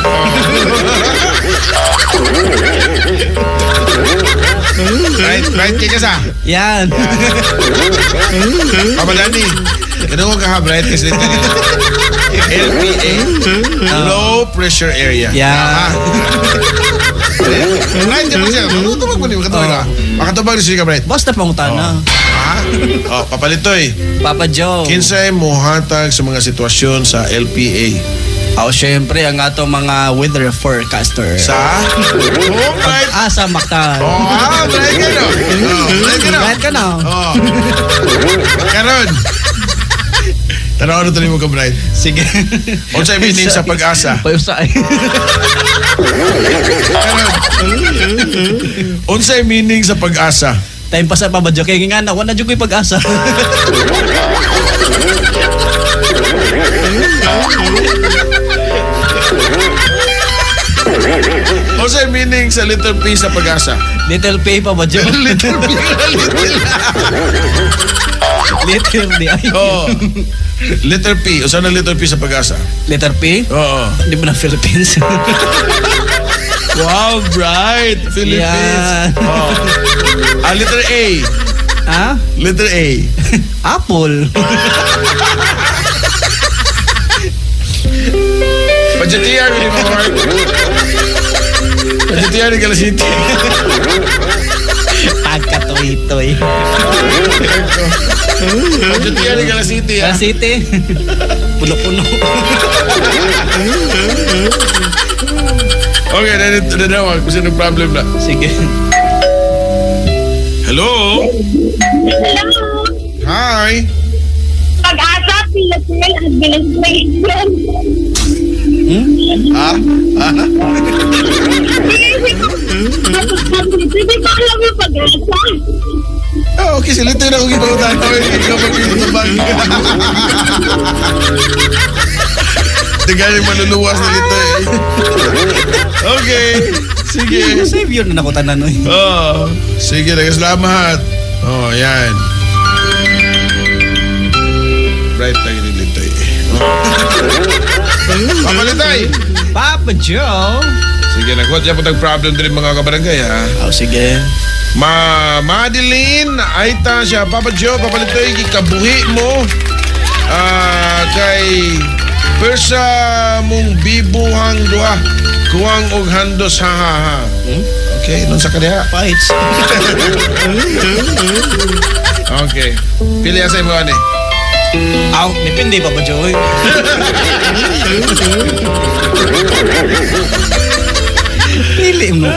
Right ka sa? Yan. Papa Danny, ganun ko ka, bright kasi LPA, low pressure area. Yeah. Bright ka pa siya. Makatubag mo niyo. Makatubag ka. Makatubag siya ka, Bright. Basta pangutana. Ha? Oh, papalitoy. Papa Joe. Kinsay mohatag sa mga sitwasyon sa LPA? Oh, syempre, ang ato mga weather forecaster. Sa? Oh, right. Asa Mactan. Oh, right ka na. Oh, right ka na. Right ka na. Oh. Karon. Tanaw na tuloy mo ka, Bright. Sige. Unsa meaning sa pag-asa? Pag-asa. Unsa meaning sa pag-asa? Time pa sa Papa Joe. Kaya nga na, wala dyan ko'y pag-asa. Unsa meaning sa little P sa pag-asa? Little P, Papa Joe. Little P. Little. Little D. Ay. Oh. Letter P. Unsa na letter P sa pag-asa? Letter P? Oo. Di ba na Philippines? Wow, bright. Philippines. Yeah. Oh. Letter A. Ha? Letter A. Apple. Pajatian ni Mark. Pajatian ni Galasiti. Pagkatoy-toy. Pajatian ni Galasiti. Galasiti. Puno-puno. Okay, nanawag. Kasi no problem na. Sige. Hello? Hello? Hi? Pag-asa, Philippine Administration. Ha? Ha? Hindi ko alam yung pag-asa. Oh, okay, silito na akong gipangutan. Ikaw magkitubag. Tiga yung maluluwas na dito eh. Okay, sige. Savior na nako tanan oy. Oh, sige, salamat. Oh, yan. Bright tayo ni Litoy. Papa Litoy! Papa Joe. Sige, nagkuhat niya po tag problem din mga kabarangay ha. Oh, sige. Ma Madeline, aita siya. Papa Joe, Papa Litoy, gikabuhi mo. Kay persa mong bibuhang duha. Kuwang og handos ha ha ha. Okay, nun sa kaniya. Fights. Okay. Pili sa imo ani. Aw, depende Papa Joe. Pili mo.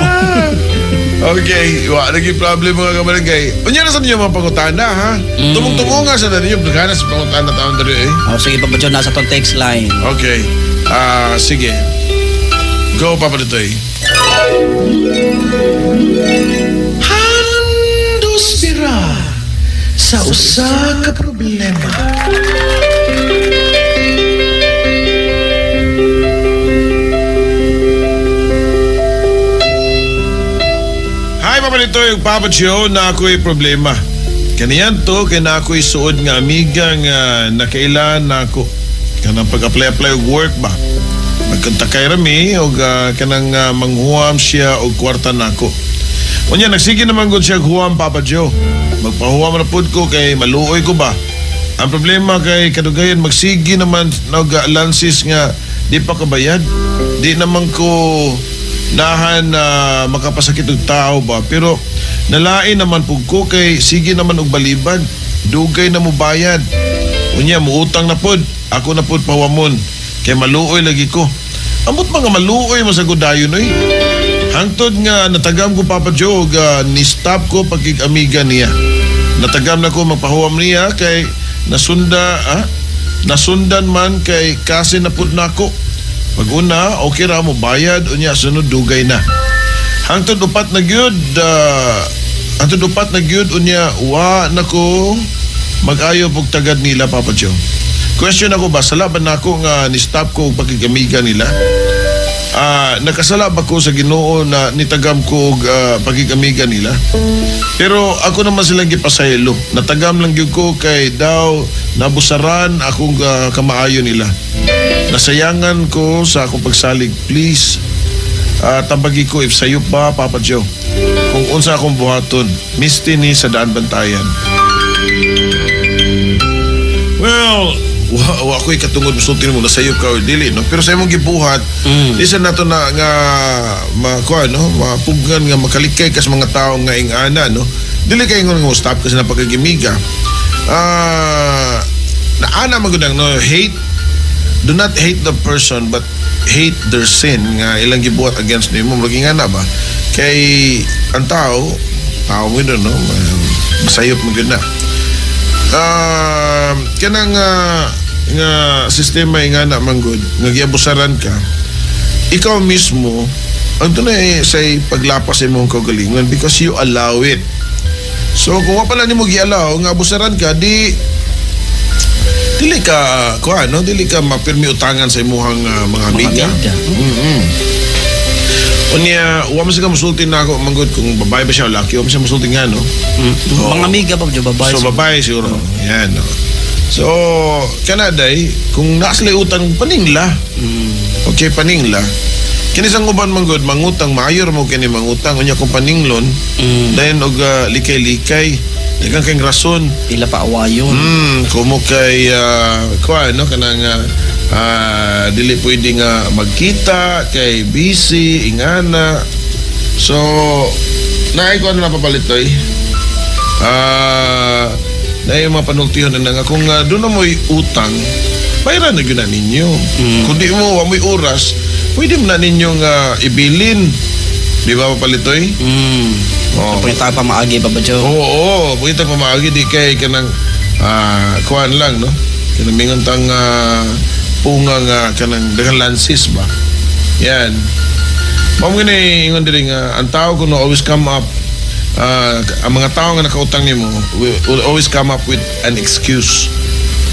Okay, wa lagi problem mga kabarangay. Unya na sa ninyo mga pangutana ha. Tumong-tungo nga sa ninyo daghan sa pangutana taon diri eh. Oh, sige Papa Joe, nasa tong text line. Okay. Sige. Go Papa Litoy. Handos bira sa usa ka problema. Hi, Papa Litoy, ug Papa Joe, na ako'y problema. Kaniyan to, kay na ako'y suod nga amiga nga nakailan na ako. Kanang pag-apply-apply og work ba? Magkontakay rami og kanang manghuam siya og kwarta nako. Unya nagsige naman gud siya huam Papa Joe. Magpahuam na pud ko kay maluoy ko ba. Ang problema kay kadugayan magsige naman og lansis nga di pa kabayad. Di naman ko nahan na makapasakit og tao ba, pero nalain naman pud ko kay sige naman og balibad. Dugay na mo bayad. Unya muutang na pud, ako na pud pawamon kay maluoy lagi ko. Amot mga maluoy masagod dayon oy. Hangtod nga natagam ko Papa Joe ni-stop ko pagkig-amiga niya. Natagam na ko magpahuam niya kay nasundan man kay kasi na pud nako. Pag una, okay ra mo bayad, unya sunod dugay na. Hangtod upat na gyud, unya wa nako mag-ayo pug tagad nila Papa Joe. Question ako ba, sala ba nako nga ni-stop ko og pagkig-amiga nila? Nakasala ba ko sa Ginoo na nitagam ko og pagkig-amiga nila? Pero ako naman silang gipasaylo. Natagam lang gyud ko kay daw nabusaran akong kamaayo nila. Nasayangan ko sa akong pagsalig. Please, tabagi ko if sayo pa, Papa Joe. Kung unsa akong buhaton, misti ni sa Daan Bantayan. Well, wa ako'y katungod musulti mo nasayop ka or dili, no? Pero sa imong gibuhat, di sa nato na nga makuha, no? Mapugan nga makalikay kas mga tao nga ingana, no? Dili kay ingon nga stop kasi napakagimiga. Naana magudang no, hate, do not hate the person but hate their sin nga ilang gibuhat against nimo. Murag ingana ba? Kay ang tao, tao mo yun, no? Masayop mo gyud na. Kanang nga sistema ingana man gud nga giabusaran ka, ikaw mismo ang tunay say paglapas sa imong kaugalingon because you allow it. So kung wa pala nimo gi-allow nga abusaran ka, di dili ka kuan, no, dili ka mapirmi utangan sa imong mga amiga. Unya, wa man siya musulti na ako manggod kung babae ba siya o laki, wa man siya musulti nga, no? Mga amiga ba, babae? So, babae siguro. Yan, no? So, kanaday, kung nasa utang, paningla. Okay, paningla. Kini sang uban manggod, mangutang, maayor mo kini mangutang. Unya, kung paninglon, then og likay-likay, daghang kay rason. Pila pa awayon. Kumo kay, kuan, no? Kanang, dili pwede nga magkita kay busy ingana. So naay ko ano na papalitoy. Naay mga panultihon na nga kung doon na mo'y utang, bayaran na gyud na ninyo. Kung di mo wa mo'y oras, pwede mo na ninyong ibilin. Di ba papalitoy? Oh. Pangita pa maagi Papa Joe. Oo, pangita pa maagi di kay kanang kuan lang, no? Kanang mingon tang punga nga kanang daghang lansis ba. Yan. Mao gani ingon diri nga ang tao kuno always come up Ang mga tao nga nakautang nimo will always come up with an excuse.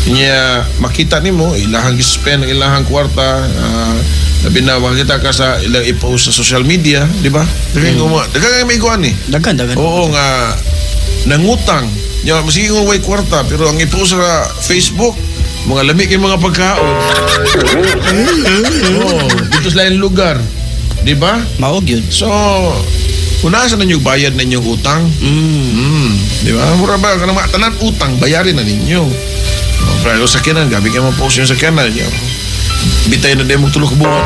Nya makita nimo ilahang gi-spend ang ilahang kwarta, labi na makita ka sa ilang i-post sa social media, di ba? Daghan mm. Daghan kay may kuan eh. Daghan, daghan. Oo nga nangutang. Nya masige kung way kwarta pero ang i-post sa Facebook mga lami kay mga pagkaon. Oh, dito sa laing lugar. Di ba? Mao gyud. So, kung nasa ninyo bayad na inyong utang, di ba? Mura ba, kanang mga tanan utang, bayarin na ninyo. Oh, pero sakyanan, gabi kayo ma-post yung sakyanan. Niyo. Bitay na din mo tulog buwan.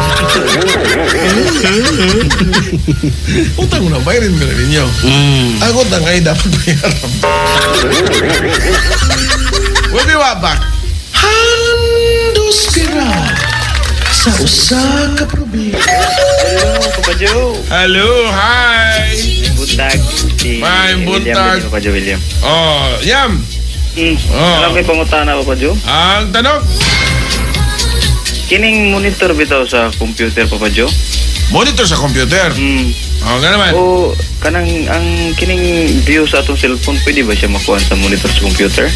Utang mo na, bayarin mo na ninyo. Ang utang ay dapat bayaran. We'll be right back. Handos ka sa usa ka problema. Hello, Papa Joe. Hello, hi. Buntag. Si Maayong William buntag. din, Papa Joe William. Oh, yam. Oh. Alam kay pangutana, Papa Joe? Ang tanong, Kining monitor bitaw sa computer, Papa Joe? Monitor sa computer. Oh, nga naman. O kanang ang kining view sa atong cellphone, pwede ba siya makuha sa monitor sa computer?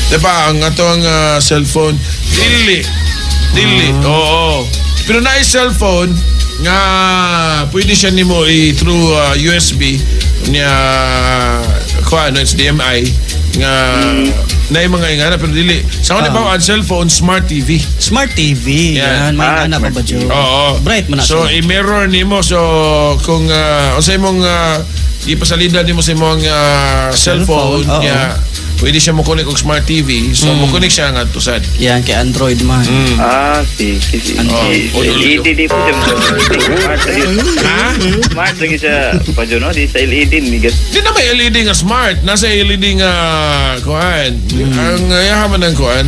Diba, ang atong cellphone, dili. Dili, oo. Pero na cellphone, nga pwede siya nimo i through USB niya kuan no HDMI nga na yung mga ingana pero dili sa uh, ba ang cellphone smart TV. Smart TV. Yan. Yan, may Ah, ana smart pa ba, Joe? Oo. Bright man na So sila. i-mirror nimo, so kung unsay imong ipasalida nimo sa imong cellphone, Cellphone, oo. niya pwede siya mo connect og smart TV. So mo connect siya nga to sad. Yan, kay Android man. Ah, si si si, Ano? si, Oh, sa LED di po siya. Smart lagi. Ha? Smart lagi siya, Papa Joe, no? Di sa LED ni gas. Di na may LED nga smart. Nasa LED nga kuan. Ang iyaha man ng kuan.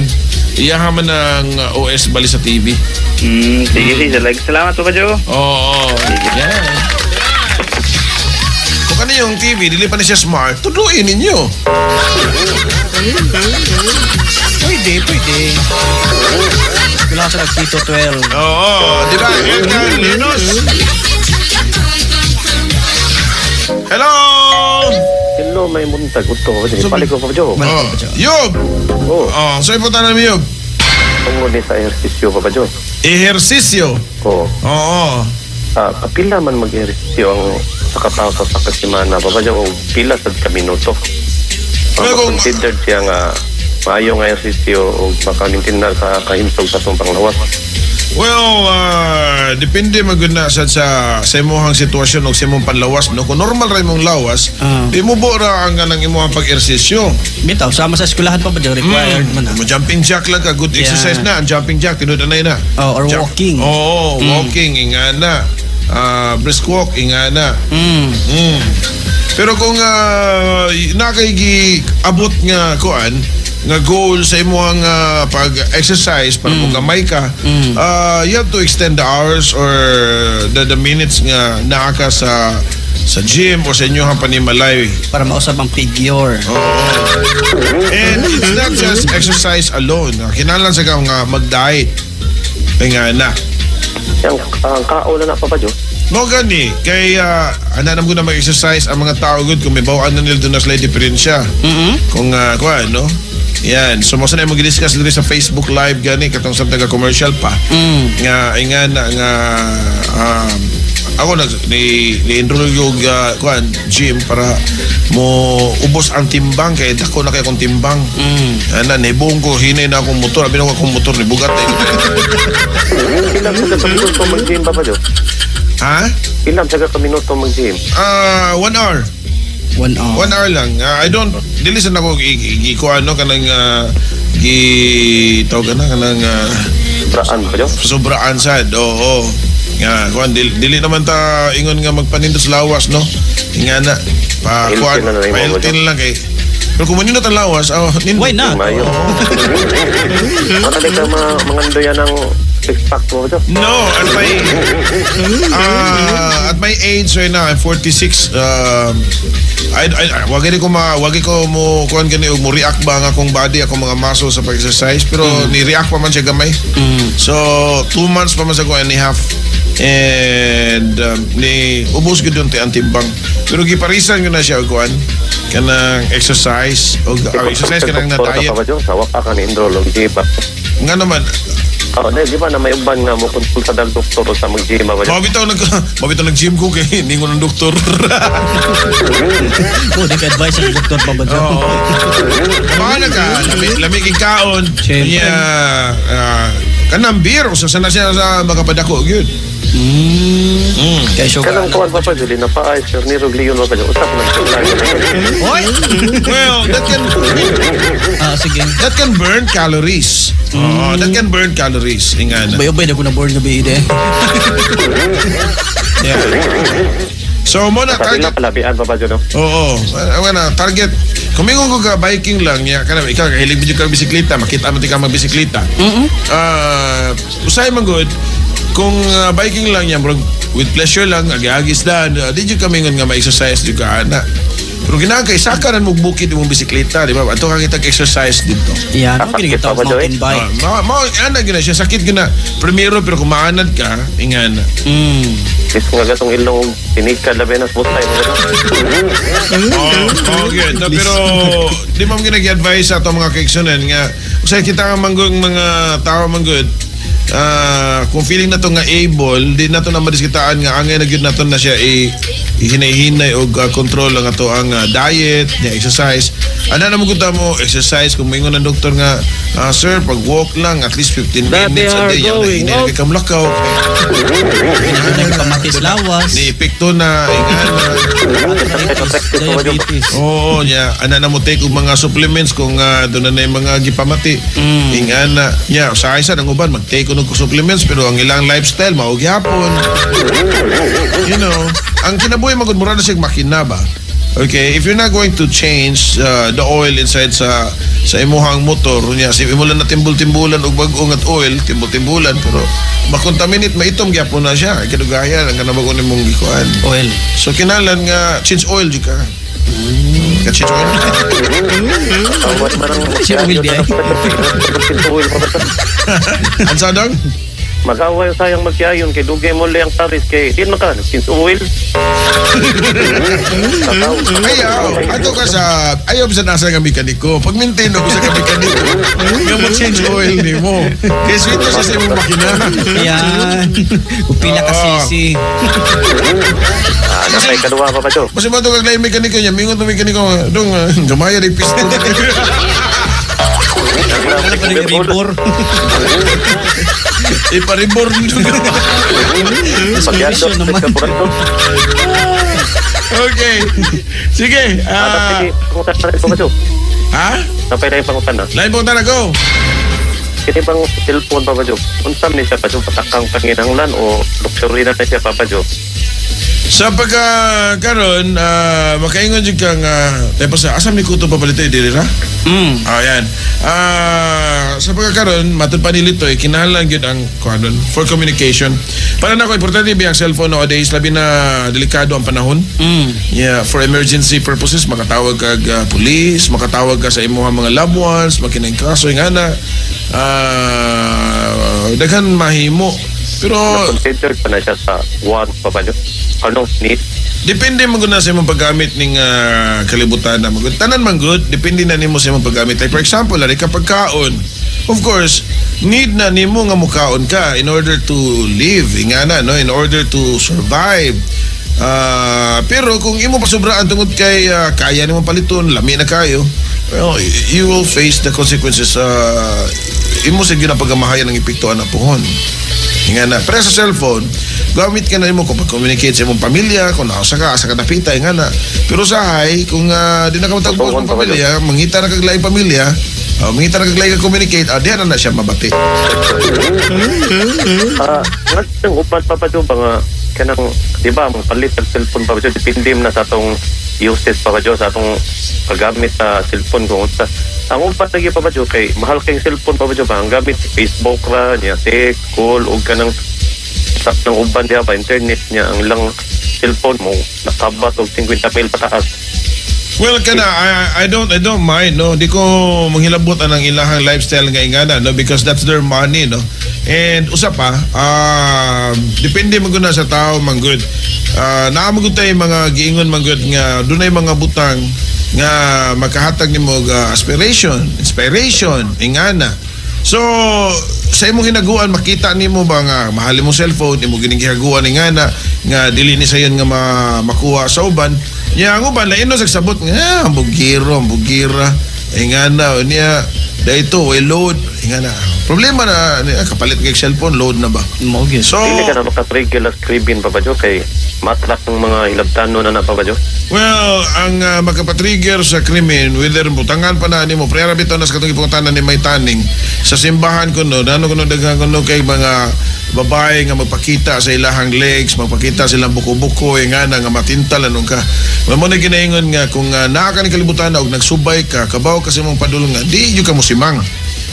Iyaha man ng OS bali sa TV. Sige, sige. Salamat, Papa Joe. Oo. Yeah. Kung ano yung TV, dili pa na siya smart, tuduin ninyo. Pwede, pwede. Wala sa nag 12. Oo, di ba? Edgar Linos. Hello! Hello, may buntag. Udto, Papa Joe. Balik ko, Papa Joe. Balik Oh, ko, Papa Joe. Yob! Oh, Oh, so ipunta namin, Yob. tungod ni sa ehersisyo, Papa Joe. Ehersisyo. Oo. Oo. Ah, kapila man mag-ehersisyo ang sa katao sa sakasimana, Papa Joe, o pila sa ka minuto. Well, Well, considered siya nga maayo nga ehersisyo o makamintin na sa kahimsog sa atong panglawas. Well, depende magud na sa imong sitwasyon o sa imong panlawas, no? Kung normal ra imong lawas, di mo ra ang kanang imong pag-ehersisyo. Bitaw, sama sa eskwelahan pa ba, Joe? Required man na. Mo jumping jack lang ka, good exercise na. Ang jumping jack, tinud anay na. Oh, or walking. Oo, walking, inga na. Brisk walk, inga na. Pero kung nakay abot nga kuan nga goal sa imong pag-exercise para mo gamay ka, you have to extend the hours or the minutes nga naa ka sa gym o sa inyong panimalay. Para mausap ang figure. Oo. And it's not just exercise alone. Kinahanglan sa ka nga mag-diet. Kaya nga na. Yang ang kao na na, Papa Joe. No gani kay ana ko na mag-exercise ang mga tao gud kung may bawaan na nila doon na sila diferensya. Kung kuan no. Yan, so mo sa na mo discuss diri sa Facebook Live gani katong sa taga commercial pa. Nga inga na nga ako nag ni enroll og kuan gym para mo ubos ang timbang kay dako na kay akong timbang. Ana nibong ko hinay na akong motor, abi na ko akong motor ni bugat eh. Pila sa ka minuto mag-gym, Papa Joe? Ha? Pila sa ka minuto mag-gym? 1 hour. 1 hour. 1 hour lang. I don't dili sa nako gi kuan no kanang gi tawag na kanang Sobraan, Papa Joe? Sobraan sad. Oo. Nga kuan dili naman ta ingon nga magpanindot sa lawas no. Nga na pa Healthy kuan na lang yung pa-healthy na lang kay. Pero kung manindot ang lawas, oh, nindot. Why not? Mayo. Ano di ka mangandoyan ng six pack mo, Joe? No, at my age right now, I'm 46. I wag ko ma wag ko mo kuan gani og mo react ba ang akong body, akong mga muscle sa pag-exercise, pero ni react pa man siya gamay. So, 2 months pa man sa ko and a half. And ni ubos gud yung ang timbang. Pero giparisan ko na siya og kuan kanang exercise og exercise kanang na diet. Papa Jo, sa waka ka ni enroll og gym ba. Nga naman. Oh, di ba na may uban nga mo konsulta dal doktor o sa mag-gym ba? Mabitaw nag-gym ko kay ningon ng doktor. Oh, di ka advice ang doktor, Papa Jo. Oo. Bahala ka, lami king kaon. Siyempre. Nya kanang beer usa sana siya sa makapadako gyud. Kay sugar. Kanang kuan, Papa Jo, na pa ay Sir Nero Leon, Papa Jo. Usap man sa. Oy! Well, that can Ah, sige. that can burn calories. Oo, that can burn calories. Ingana. Bay-bay na ko na born gabi ide. Yeah. So mo na Sabi na target. palabian, Papa Jo, no? Oo, ano na target. Kung mingon ko ka biking lang niya, kanang ikaw kahilig mo ka bisikleta, makita mo ti ka magbisikleta. Ah, usahay man good kung biking lang niya, murag with pleasure lang, agi-agis dan, di jud kami nga ma-exercise jud ka ana. Pero ginang kay saka nan mo bukid imong bisikleta, di ba? Ato ka kitag exercise dito. Yan, mo kini Papa gitawag Jo, eh. mountain bike. Ah, mao ana gyud na siya, sakit gyud na. Primero pero kung maanad ka, ingana. Is nga gatong ilong tinikad labi na butay mo gato. Oh, good. No, pero di mo ginag-advise sa atong mga kaiksunan nga usay kita nga manggong mga tao manggod, kung feeling na to nga able, di na to na madiskitaan nga angay na gyud nato na siya i hinay-hinay og control ang ato ang diet, nya exercise. Ana na mo gud mo exercise kung moingon ang doktor nga, "Sir, pag walk lang at least 15 That they minutes a are day," yan going hinay up. na kamlakaw. Nagpamatis lawas. Ni epekto na ingana. Diabetes. Oo, nya ana na mo take og mga supplements kung doon na yung mga gipamati. Ingana. Nya usahay sa nang uban mag-take og supplements pero ang ilang lifestyle mao gyapon. Ang kinabuhi magud mura na siyang makina ba. Okay, if you're not going to change the oil inside sa imuhang motor, nya si imo lang na timbul-timbulan og bag-o nga oil, timbul-timbulan pero makontaminate, maitom gyapon na siya. Kadugayan ang kanang nimong gikuan. Oil. So kinahanglan nga change oil jud ka. Ka change oil. Tawad man ang Siya oil di ay. Oil pa ba? Ansa dong? Mag-away sayang magkiayon kay dugay mo lang Paris kay di man ka since oil. Ayaw, ato ka sa ayaw sa nasa nga mekaniko. Pag maintain ako sa ka mekaniko, nga mo change oil nimo. Kay sweet na siya sa imong makina. Yan. Upila ka Oo. sisi. Ah, napay kaduwa pa ba Jo? Kasi mo ito kag lain mekaniko niya, mingon to mekaniko, dong, gamaya di pistol. Ano pa rin ribor? Iparibor nito. Pagyado naman. Okay. Sige. Ah, sige, pangutan na rin pa ba Jo? Ha? Napay na yung pangutan na. Lain pong tana, go. Kini bang cellphone, Papa Jo? Unsa man ni siya, Papa Jo? Patakang panginahanglan o luxury na na siya, Papa Jo? Sa pagka karon, makaingon jud kang tayo pa sa asam ni kuto papalitoy diri ra. Ayan. Sa pagkakaroon, matud pa nilito, eh, kinahanglan gyud ang kuanon for communication. Para nako importante ba ang cellphone nowadays, labi na delikado ang panahon. Yeah, for emergency purposes makatawag kag police, makatawag ka sa imong mga loved ones, makinang kaso ingana. Daghan mahimo. Pero considered pa na siya sa want, Papa Jo? Ano need? Depende man gud na sa imong paggamit ning kalibutan na magud. Tanan man gud, depende na nimo sa imong paggamit. Like for example, ari kapag kaon. Of course, need na nimo nga mukaon ka in order to live, ingana no, in order to survive. Pero kung imo pasubraan tungod kay kaya nimo paliton, lami na kayo, well, you will face the consequences. Imo sa gyud ang pagamahayan ng epekto ana pohon. Ingana. Pero sa cellphone, gamit ka na nimo kung pag-communicate sa imong pamilya, kung naasa ka, asa ka napita, ingana. Pero sa hay, kung di na ka matagpo sa imong pamilya, mangita na kag laing pamilya, mangita na kag laing ka communicate, diyan na na siya mabati. Nga ang uban, Papa Jo, ba nga kanang di ba ang palit ng cellphone, Papa Jo, depende na sa atong usage, Papa Jo, sa atong paggamit sa cellphone kung unsa. Ang uban lagi, Papa Jo, kay mahal kay cellphone, Papa Jo, ba ang gamit Facebook ra niya, text, call ug kanang sa ng uban diha ba internet niya ang ilang cellphone mo nakabat og 50 mil pataas. Well, kana I don't mind, no. Di ko manghilabot ang ilahang lifestyle nga ingana, no, because that's their money, no. And usa pa, depende man gud na sa tao man gud. Naa man gud tay mga giingon man gud nga dunay mga butang nga makahatag nimo og aspiration, inspiration, ingana. So sa imong hinaguan, makita nimo ba nga mahal imong cellphone, imo gining gihaguan, ingana nga dili ni sayon nga makuha sa uban. Nya ang uban lain no sagsabot nga, "Ah, ang bugiro, ang bugira." Ingana niya dahito way load, ingana. Problema na niya, kapalit kay cellphone, load na ba? Mao gyud. So Dili ka na makatrigger las kriben, Papa Joe, kay matrak ng mga hilabtano na na, Papa Joe. Well, ang makapatrigger sa krimen, whether butangan pa na nimo, prayer bitaw na sa katong gipangutanan ni may taning sa simbahan kuno, nano kuno daghan kuno kay mga babae nga magpakita sa ilahang legs, magpakita silang buko-buko, nga na nga matintal anong ka. Mao na ginaingon nga kung naa ka ni kalibutan og nagsubay ka, kabaw ka sa imong padulong nga di jud ka mosimang.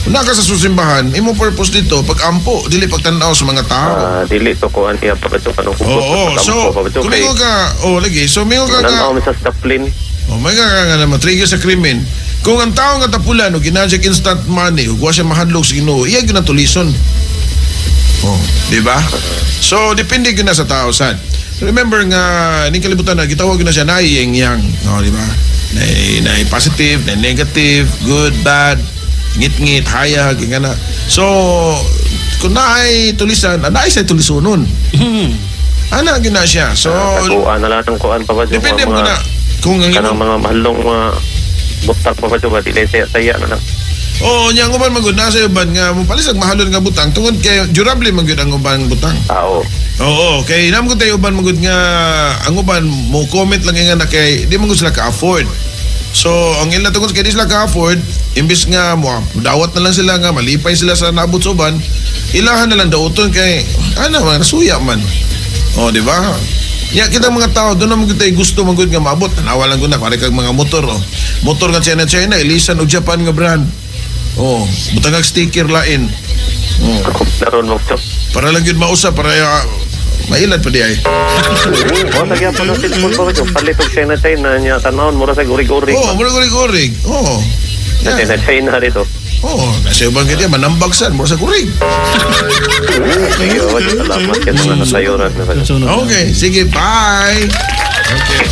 Kung naa ka sa susimbahan, imong purpose dito pag-ampo, dili pagtan-aw sa mga tao. Dili to kuan iya, Papa Joe, kanang hugot Oo, sa so pag-ampo, Papa Joe, kung kay mingon ka, oh lagi, so mingon ka nga nan-aw mi sa chaplain. Oh my God, nga nga matrigger sa krimen. Kung ang tao nga tapulan o ginajak instant money ug wa siya mahadlok sa Ginoo, iya gyud ang tulison. Oh, di ba? So depende gyud na sa tao sad. Remember nga ning kalibutan na gitawag gyud na siya na yin yang, oh, di ba? Na positive, na negative, good, bad, ngit-ngit, hayag, nga na. So kung naay tulisan, naay sa tulisonon. Ana gyud na siya. So Taguan na lang ang kuan, Papa Joe, depende mo mga, na kung ang kanang imong mga mahalong mga butang, Papa Joe ba, dili saya saya na lang. Oo, nya ang uban man gud nasa uban nga mo palis ang mahalon nga butang tungod kay durable man gyud ang ubang butang. Tao. Oo, kay namo gud tayo uban man gud nga ang uban mo comment lang nga na kay di man gud sila ka-afford. So, ang ila tungod kay di sila ka-afford, imbis nga mo dawat na lang sila nga malipay sila sa naabot sa uban, ilahan na lang dauton kay ana man nasuya man. Oh, di ba? Ya kita mga tao doon naman gud tayo gusto man gud nga maabot. Tanawa lang gud na pare kag mga motor oh. Motor nga China China, ilisan og Japan nga brand. Oh, butang kag sticker lain. Oh, Naron mo to. Para lang yun mausa para mailad pa di ay. Oh, sa gyapon ang cellphone, Papa Joe. Palit og China China niya tanawon mura sa urig-urig. Oh, mura urig-urig. Oh. Sa Yeah. China China dito. Oh, nasa ubang kaya manambag san mura sa kurig. Sige, Papa Joe, salamat kay mga nasayuran na, Papa Joe. Sunod. Okay, sige, bye. Okay.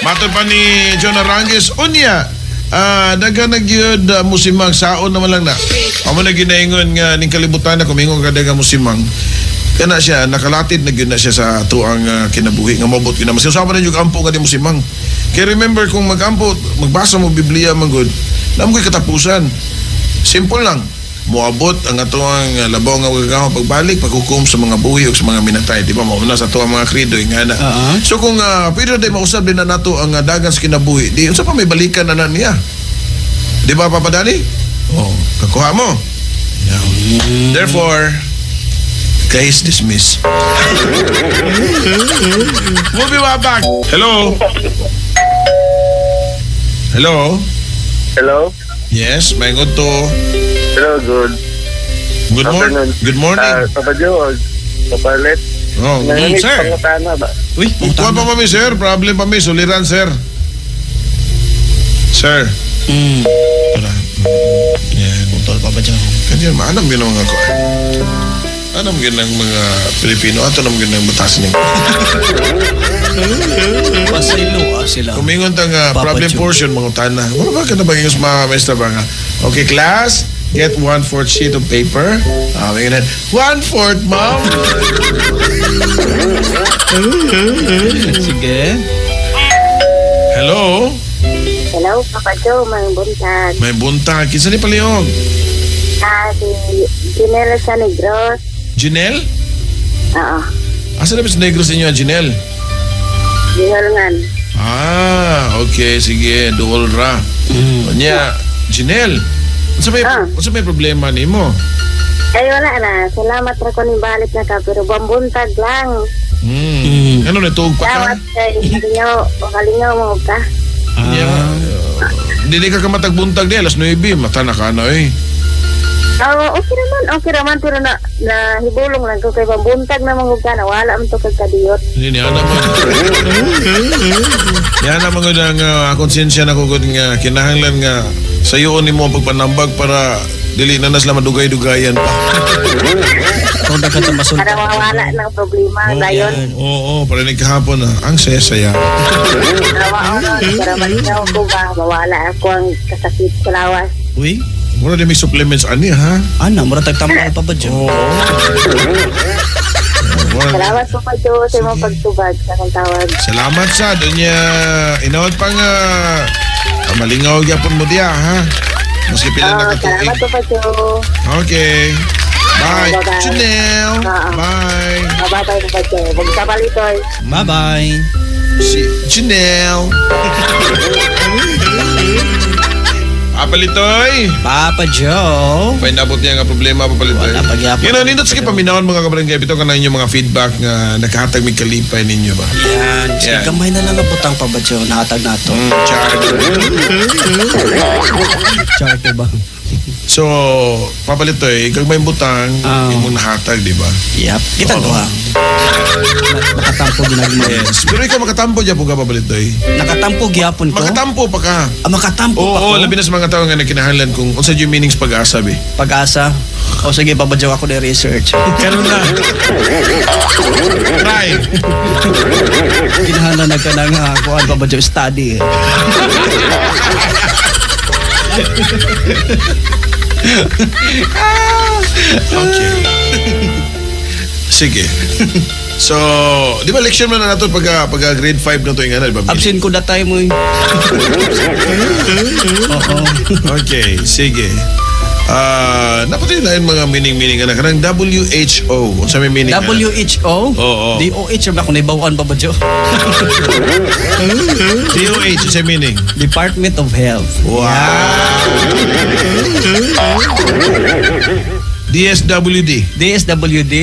Matod pa ni John Arangis, unya, daghan na gyud musimang saon naman lang na. Amo na ginaingon nga ning kalibutan na kumingon ka daghang musimang. Kana siya nakalatid na gyud na siya sa tuang kinabuhi nga mobot gyud na. Mas usama na yung ampo nga di musimang. Kay remember kung magampo, magbasa mo Biblia man gud, naa mo'y katapusan. Simple lang. Moabot ang atoang labaw nga gagawin pagbalik paghukom sa mga buhi ug sa mga minatay, di ba? Mao na sa atoang mga credo nga na. So kung pwede na mausab din na nato ang dagan sa kinabuhi, di unsa pa may balikan na na niya, di ba, Papa Dani? Oh, kakuha mo. Yeah. Therefore, case dismissed. We'll be right back. Hello. Hello. Hello? Yes, may to. Hello, good Good morning. afternoon. Good morning. Papa Joe, Papa Let. Oh, Nanganit sir. pangutana ba? Uy, Kuha pa kami, sir. Problem pa mi. Suliran, sir. Sir. Tara. Yan. Putol pa ba dyan? Kanya, maalam yun ang mga ko. Alam yun ang mga Pilipino. Ato naman yun ang batas niya. Pasaylo sila. Kumingon ta nga Papa problem Joe. portion mga tana. Wala ba ka na ba yung mga maestra ba nga? Okay, class. Get 1/4 sheet of paper. Ah, may ganun. 1/4, ma'am. Sige. Hello? Hello, Papa Joe, may buntag. May buntag. Kinsa ni palihog? Si Janelle sa Negros. Janelle? Oo, Asa na ba sa Negros inyo, Janelle? Giholngan. Ah, okay. Sige, duol ra. Nya, Janelle, unsa may problema nimo? Ay, wala na. Salamat ra ko ni balik na ka, pero bambuntag lang. Ano na tuog pa ka? Salamat kay kalingaw, o kalingaw mo ka. Nya, dili ka kamatagbuntag di alas 9, mata na ka na eh. Oo, okay naman, pero na nahibulong lang ko kay bambuntag na mga ka, nawala man to kag kadiyot. Hindi niya naman. Yan naman gud ang konsensya na ko gud nga kinahanglan nga sayoon nimo ang pagpanambag para Dili na na sila madugay-dugayan pa. Kung daghan ta masulti. Para mawala ng problema dayon. Oo, para kahapon na. Ang saya-saya. Para para malinaw ko ba mawala ako ang kasakit sa lawas. Uy, Mura din may supplements ani ha. ana mura tag tambal pa ba dyan? Oo. Mura- Salamat po pa Joe sa imong pagtubag sa akong tawag. Salamat sa dunya. Inawat pa nga malingaw gyapon mo diya ha. Maski pila na Oh, ka tuig. salamat po pa Joe. Okay. Bye. Bye-bye. Chanel. Oo. Bye. Bye-bye po pa Joe. Magkabalitoy. Bye-bye. Si Janelle. Papalitoy. Papa Joe. Painabot niya nga problema, Papalitoy. Wala, pagyapon. Yun, nindot sige paminawon mga kabarangay. Bitaw ka na inyong mga feedback nga nakahatag may kalipay ninyo ba? Yan. Sige, Yan. gamay na lang ang butang pa ba Joe? Nahatag na to. Char. Char ko ba? So, Papalitoy, kag may butang, imong nahatag, di ba? Yep. Kita Oo. ko ha. Nakatampo ginagmay. Yes. Pero ikaw makatampo dyan po ka, Papalitoy. Nakatampo gyapon ko? Makatampo pa ka. Ah, makatampo Oo, pa ko? labi na sa mga tao nga nagkinahanglan kung unsa yung meanings pag-asa, be. Pag-asa. O sige, Papa Joe, ako na research. Karon na. Try. Kinahanglan na ka na nga, kuan Papa Joe, study. Okay. Sige. So, di ba leksyon man na nato pagka, pagka grade 5 na to yung ano, di ba? Absent ko datay mo eh. Oo. Okay, sige. Ah, napatay na yung mga meaning-meaning na kanang WHO. Unsa may meaning? ana? WHO? Oo. DOH, ba kung naibawaan pa ba, Joe? DOH, unsa may meaning? Department of Health. Wow. DSWD. DSWD.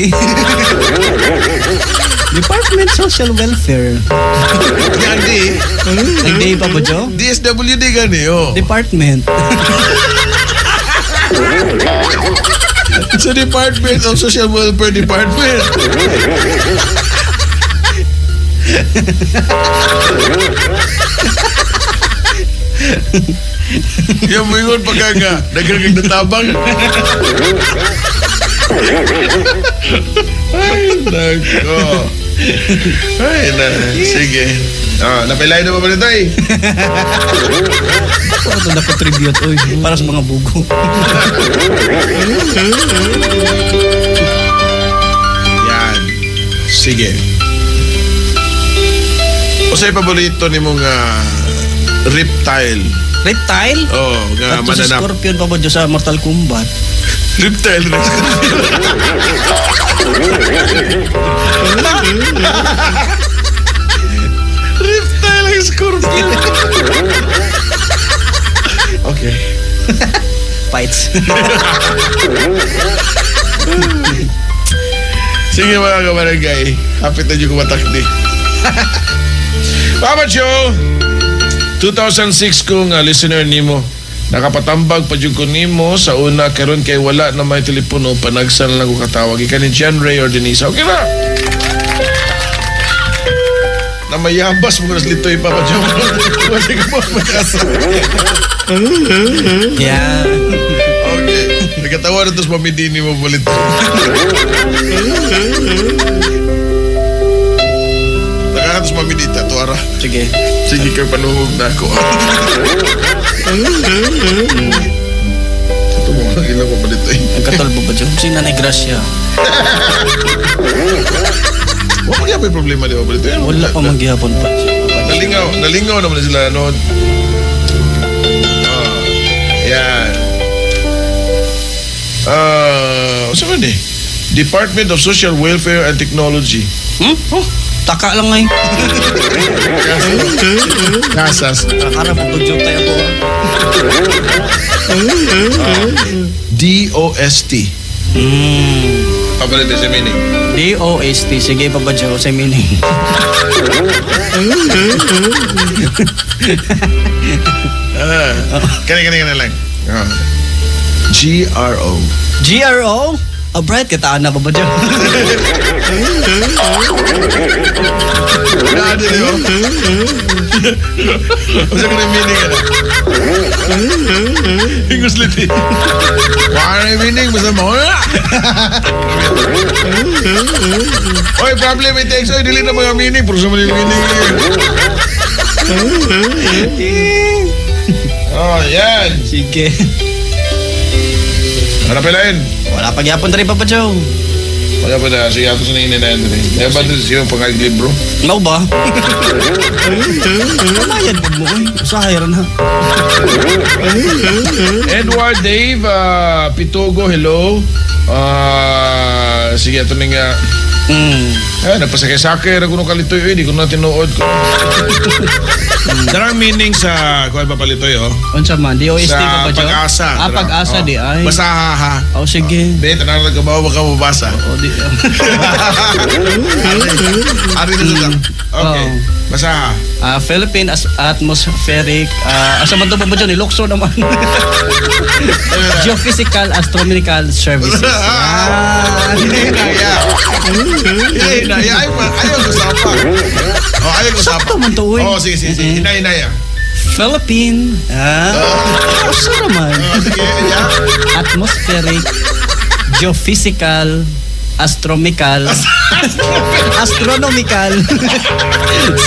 Department Social Welfare. Gani. Nag-day pa ba, Joe? DSWD gani, oh. Department. Sa Department of Social Welfare Department. Yung moingon pa ka nga, daghang natabang. Ay, nako. Ay, na. Sige. Ah, napilay na ba ba tayo? Ako ito na-contribute, uy, para sa mga bugo. Yan. Sige. Usay paborito ni mong reptile? Reptile? Oo, oh, nga Kato sa mananap. Scorpion pa ba Diyos sa Mortal Kombat? Reptile na Reptile ang scorpion. Okay. Fights. Sige mga kabarangay, hapit na dyan kumatakdi. Papa Joe, 2006 kong listener nimo. Nakapatambag pa jud ko nimo sa una karon kay wala na may telepono panagsan lang ko katawag. Ika ni John Ray or Denise. Okay na. Na mayabas mo na litoy Papa Joe. Wala ka mo magkasa. Yeah. Okay. Nagkatawa na ito sa pamidini mo ulit. Nakakatos mamidita, tuara. Sige. Sige kay panuhog na ako. Ito mo, ilang pa dito eh. Ang katulbo ba dyan? Si Nanay Gracia. Wala magyapon problema di ba dito? Wala pa magyapon pa. Nalingaw, naman sila noon. Ah, yan. Ah, saan man eh? Department of Social Welfare and Technology. Hmm? Oh, taka lang ngay. Kasas. Kakara mo joke tayo po. D-O-S-T. Papalit sa meaning. D-O-S-T. Sige, Papa Joe, sa meaning. Ah, kani lang. Ah. G-R-O. G-R-O? Oh, bright kita ana Papa Joe. Dani niyo. Unsa ka na meaning ana? Ingos liti. Wala na meaning basta mo na. Oy, problem it text. Oy, dili na mga meaning. Pero sa mga meaning. Oh, yan. Sige. Ano pa lain? Wala pa gyapon diri, Papa Joe. Wala pa na. Sige, ato sa nanginin na rin. Kaya ba ito siya pangaglibro? Mau ba? Pamayan pag mo, oy. Usahay ra na. Edward, Dave, Pitugo, hello. Sige, ito na nga. Nagpasakay-sakay ra kuno kalitoy, oy, di ko na tinuod ko. Darang meaning sa kuan pa palitoy, oh. Unsa man, DOST Sa Papa Joe? pag-asa. Ah, pag-asa Oh. di ay. Basa ha. Oh, sige. Be, tanaw na kabaw baka mabasa. Oh, di. Ari na sa. Okay. Oh. Basa ha. Philippine Atmospheric asa man to Papa Joe ni Luxor naman. Geophysical Astronomical Services. Ah, hinaya. Hinaya. Ayaw ko sapa. Oh, ayaw ko sapa. Sakto man to, uy. Oh, sige, sige, sige. Hinaya, hinaya. Philippine. Usa naman. Oh, sige, yeah. Atmospheric Geophysical Astronomical Astronomical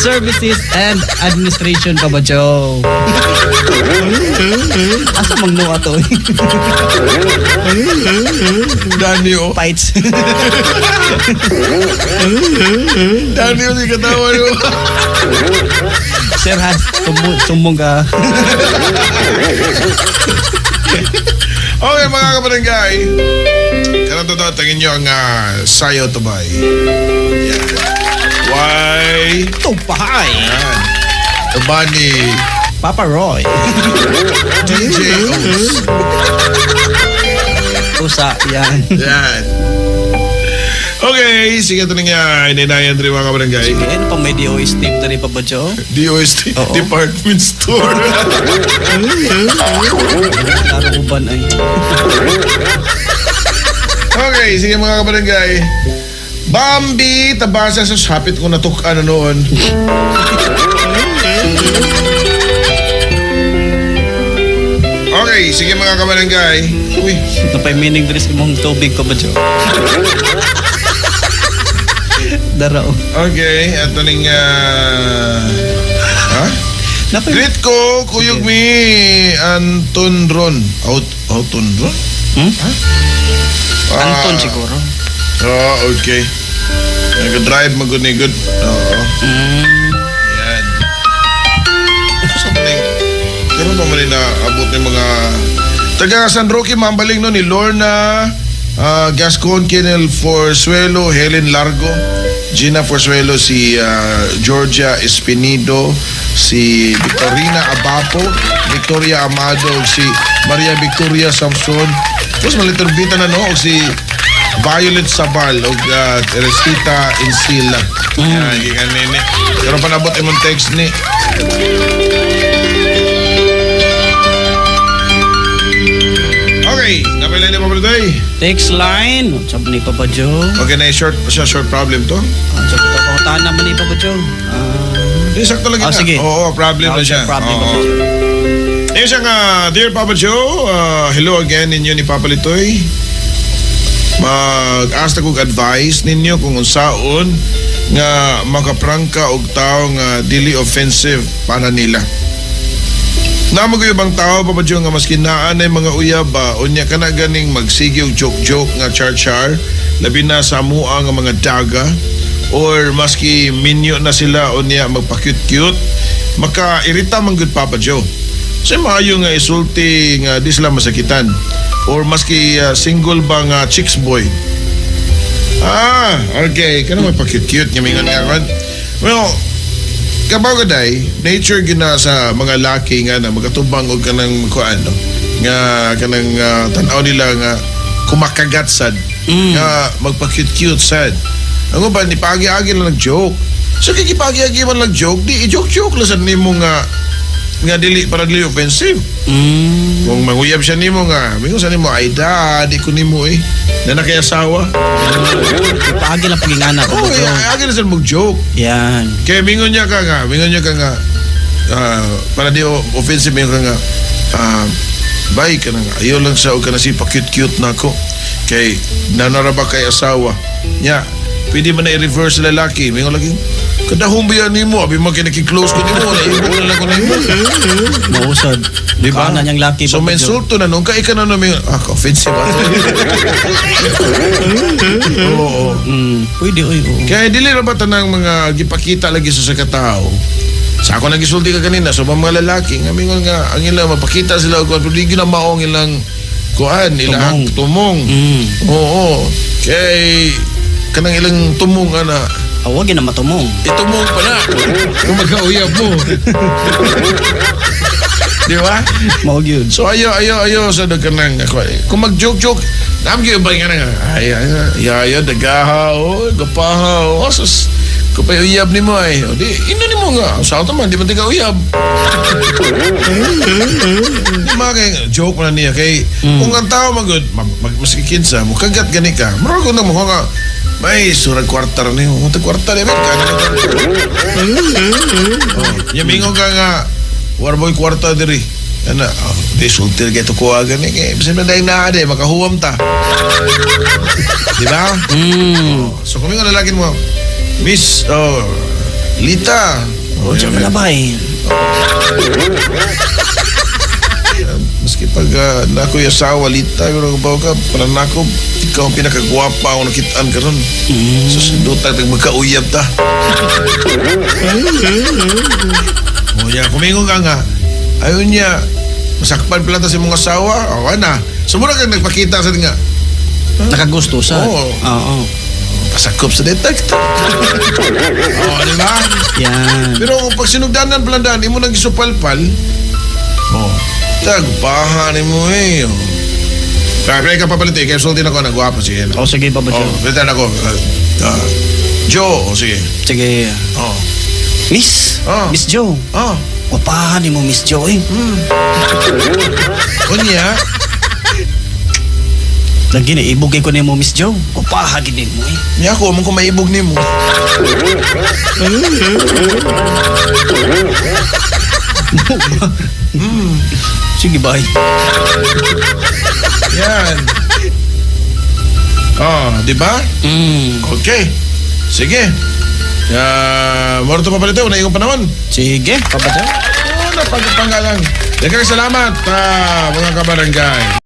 Services and Administration, Papa Joe. Asa magnuwa to? Dani, oh. Fights. Dani, oh, sige katawa nyo. Sir Hans, tumbong ka. Okay, mga kabarangay. Karang totoo, tingin nyo ang Sayo Tubay. Yan. Why? Tubay! Yan. Tuba ni Papa Roy. DJ Oaks. Usa, yan. Yan. Okay, sige ito na nga. Ininayan rin mga kabarangay. Sige, ano pa may DOST na rin pa ba, Joe? DOST, Oo. Department Store. Laro uban ay. Okay, sige mga kabarangay. Bambi, tabasa sa hapit ko natukan na noon. Okay, sige mga kabarangay. Uy, Napay meaning diri sa imong tubig ko ba, Joe? Dara, oh. Okay, ato ning ha? Napay Greet ko, kuyog mi Anton Ron. Out Anton Ron? Hmm? Ha? Anton siguro. Oh, okay. Nag-drive magud-nigod. Oo. Yan. Something. Pero pa man na abot ng mga taga San Roque Mambaling no ni Lorna Gascon, Kenel Forsuelo, Helen Largo, Gina Forsuelo, si Georgia Espinido, si Victorina Abapo, Victoria Amado, si Maria Victoria Samson. Tapos maliterbita na no, si Violet Sabal o Teresita Insila. Yan, gikan nini. Pero panabot imong text ni. Okay, napilay ni Papa Dudoy. Text line. Sabi ni Papa Joe. Okay na short siya short problem to. Sabi ko, pangutahan naman ni Papa Joe. Di sakto lagi na. Sige. Oo, problem na siya. Problem, Oo. Papa Joe. Ayun siya nga, Dear Papa Joe, hello again ninyo ni Papa Litoy. Mag-ask na kog advice ninyo kung unsaon nga makaprangka og tao nga dili offensive para nila. Namo ko ibang tao Papa Joe nga maski naa na mga uyab ba unya kana ganing magsige og joke-joke nga char-char labi na sa mua nga mga daga or maski minyo na sila unya magpa-cute-cute makairita man gud Papa Joe. Sa maayo nga isulti nga di sila masakitan or maski single ba nga chicks boy. Ah, okay. Kana magpa-cute-cute nga mingon nga kon. Well, kabaw ka day, nature gina sa mga laki nga na magatubang og kanang kuan no. Nga kanang tan-aw nila nga kumakagat sad. Nga magpa-cute-cute sad. Ang uban ni paagi-agi lang nag-joke. So kay gipagi-agi man lang joke, di i-joke-joke lang sad nimo nga nga dili para dili offensive. Kung manguyab siya nimo nga, mingon sa nimo ay da, di ko nimo eh. Na nakayasawa. Paagi lang pagingana Oh, Papa Joe. ay, agi na sila mag-joke. Yan. Kaya mingon niya ka nga, mingon niya ka nga, para di offensive mingon ka nga, bay ka na nga, ayaw lang sa og ka na si pa-cute-cute na ako. Kay, nanara ba kay asawa? Nya, pwede man na i-reverse sa lalaki. Mingon lagi, kadahong ba yan nimo? Abi man kay close ko nimo, naibog na lang ko nimo. Mausad. Di ba? Kaana niyang laki, So Papa may Joe. insulto na nung ka na nung offensive. Oo. Pwede, oy, oo. Kaya dili ra ba tanang mga gipakita lagi sa katao. Sa ako nagisulti ka kanina, so mga lalaki nga mingon nga ang ilang mapakita sila og kuan pero di gyud na mao ang ilang kuan, ilang tumong. Oo. Kay kanang ilang tumong ana, Awag na matumong. Itumong pa na. Kung magkauyab mo. Di ba? Mao gyud. So ayo ayo ayo sa kanang ako. Kung mag-joke joke, nam gyud ba nga nga ay ay ay ay dagaha oh, gapaha oh, sus. Kung pa uyab nimo ay, o di ino nimo nga. Sa auto man di man ka uyab. Di ba kay joke man niya kay kung ang tao magud mag, mag maski kinsa mo kagat gani ka. Murag ko na mo nga may surag kwarta ra niyo. Kung kwarta di ba ka na. Oh, yamingo ka nga war boy kwarta diri. Ana, oh, di sultir kay to kuha gani kay bisan man dahil naa di makahuwam ta. Di ba? So kung nga lalaki mo, Miss oh, Lita. Oh, Oh, man na bay. Maski pag nako'y asawa, Lita, pero kabaw ka, para nako, ikaw ang pinakagwapa akong nakitaan karon. So, sindutan, tag magkauyab ta. O ya, kumingon ka nga, ayun niya, masakpan pala ta sa imong asawa, o na. So, mura kang nagpakita sa nga, Nakagusto sa. Oo. Oo. Pasakop sa detect. O, di ba? Yan. Pero kung pag sinugdanan pala daan, imo nang gisupalpal, oh, tagpahan mo eh. Oh. Kaya kaya ka papalit eh, kaya sultin ako, nagwapo, sige. Oh, sige, Papa Oh, Joe. palitan ako. Joe, oh, sige. Sige. Oh. Miss. Oh. Miss Joe. Oh. Wapahan nimo Miss Joe eh. Unya, Lagi na ibugay ko nimo Miss Joe. Wapahan gid nimo eh. niya ako, mong kumaibog nimo. Sige, bye. Yan. Oh, di ba? Okay. Sige. Moro to papalito, na pa naman. Sige, Papa Joe. Oh, napagpanggalang. Daghang salamat, mga kabarangay.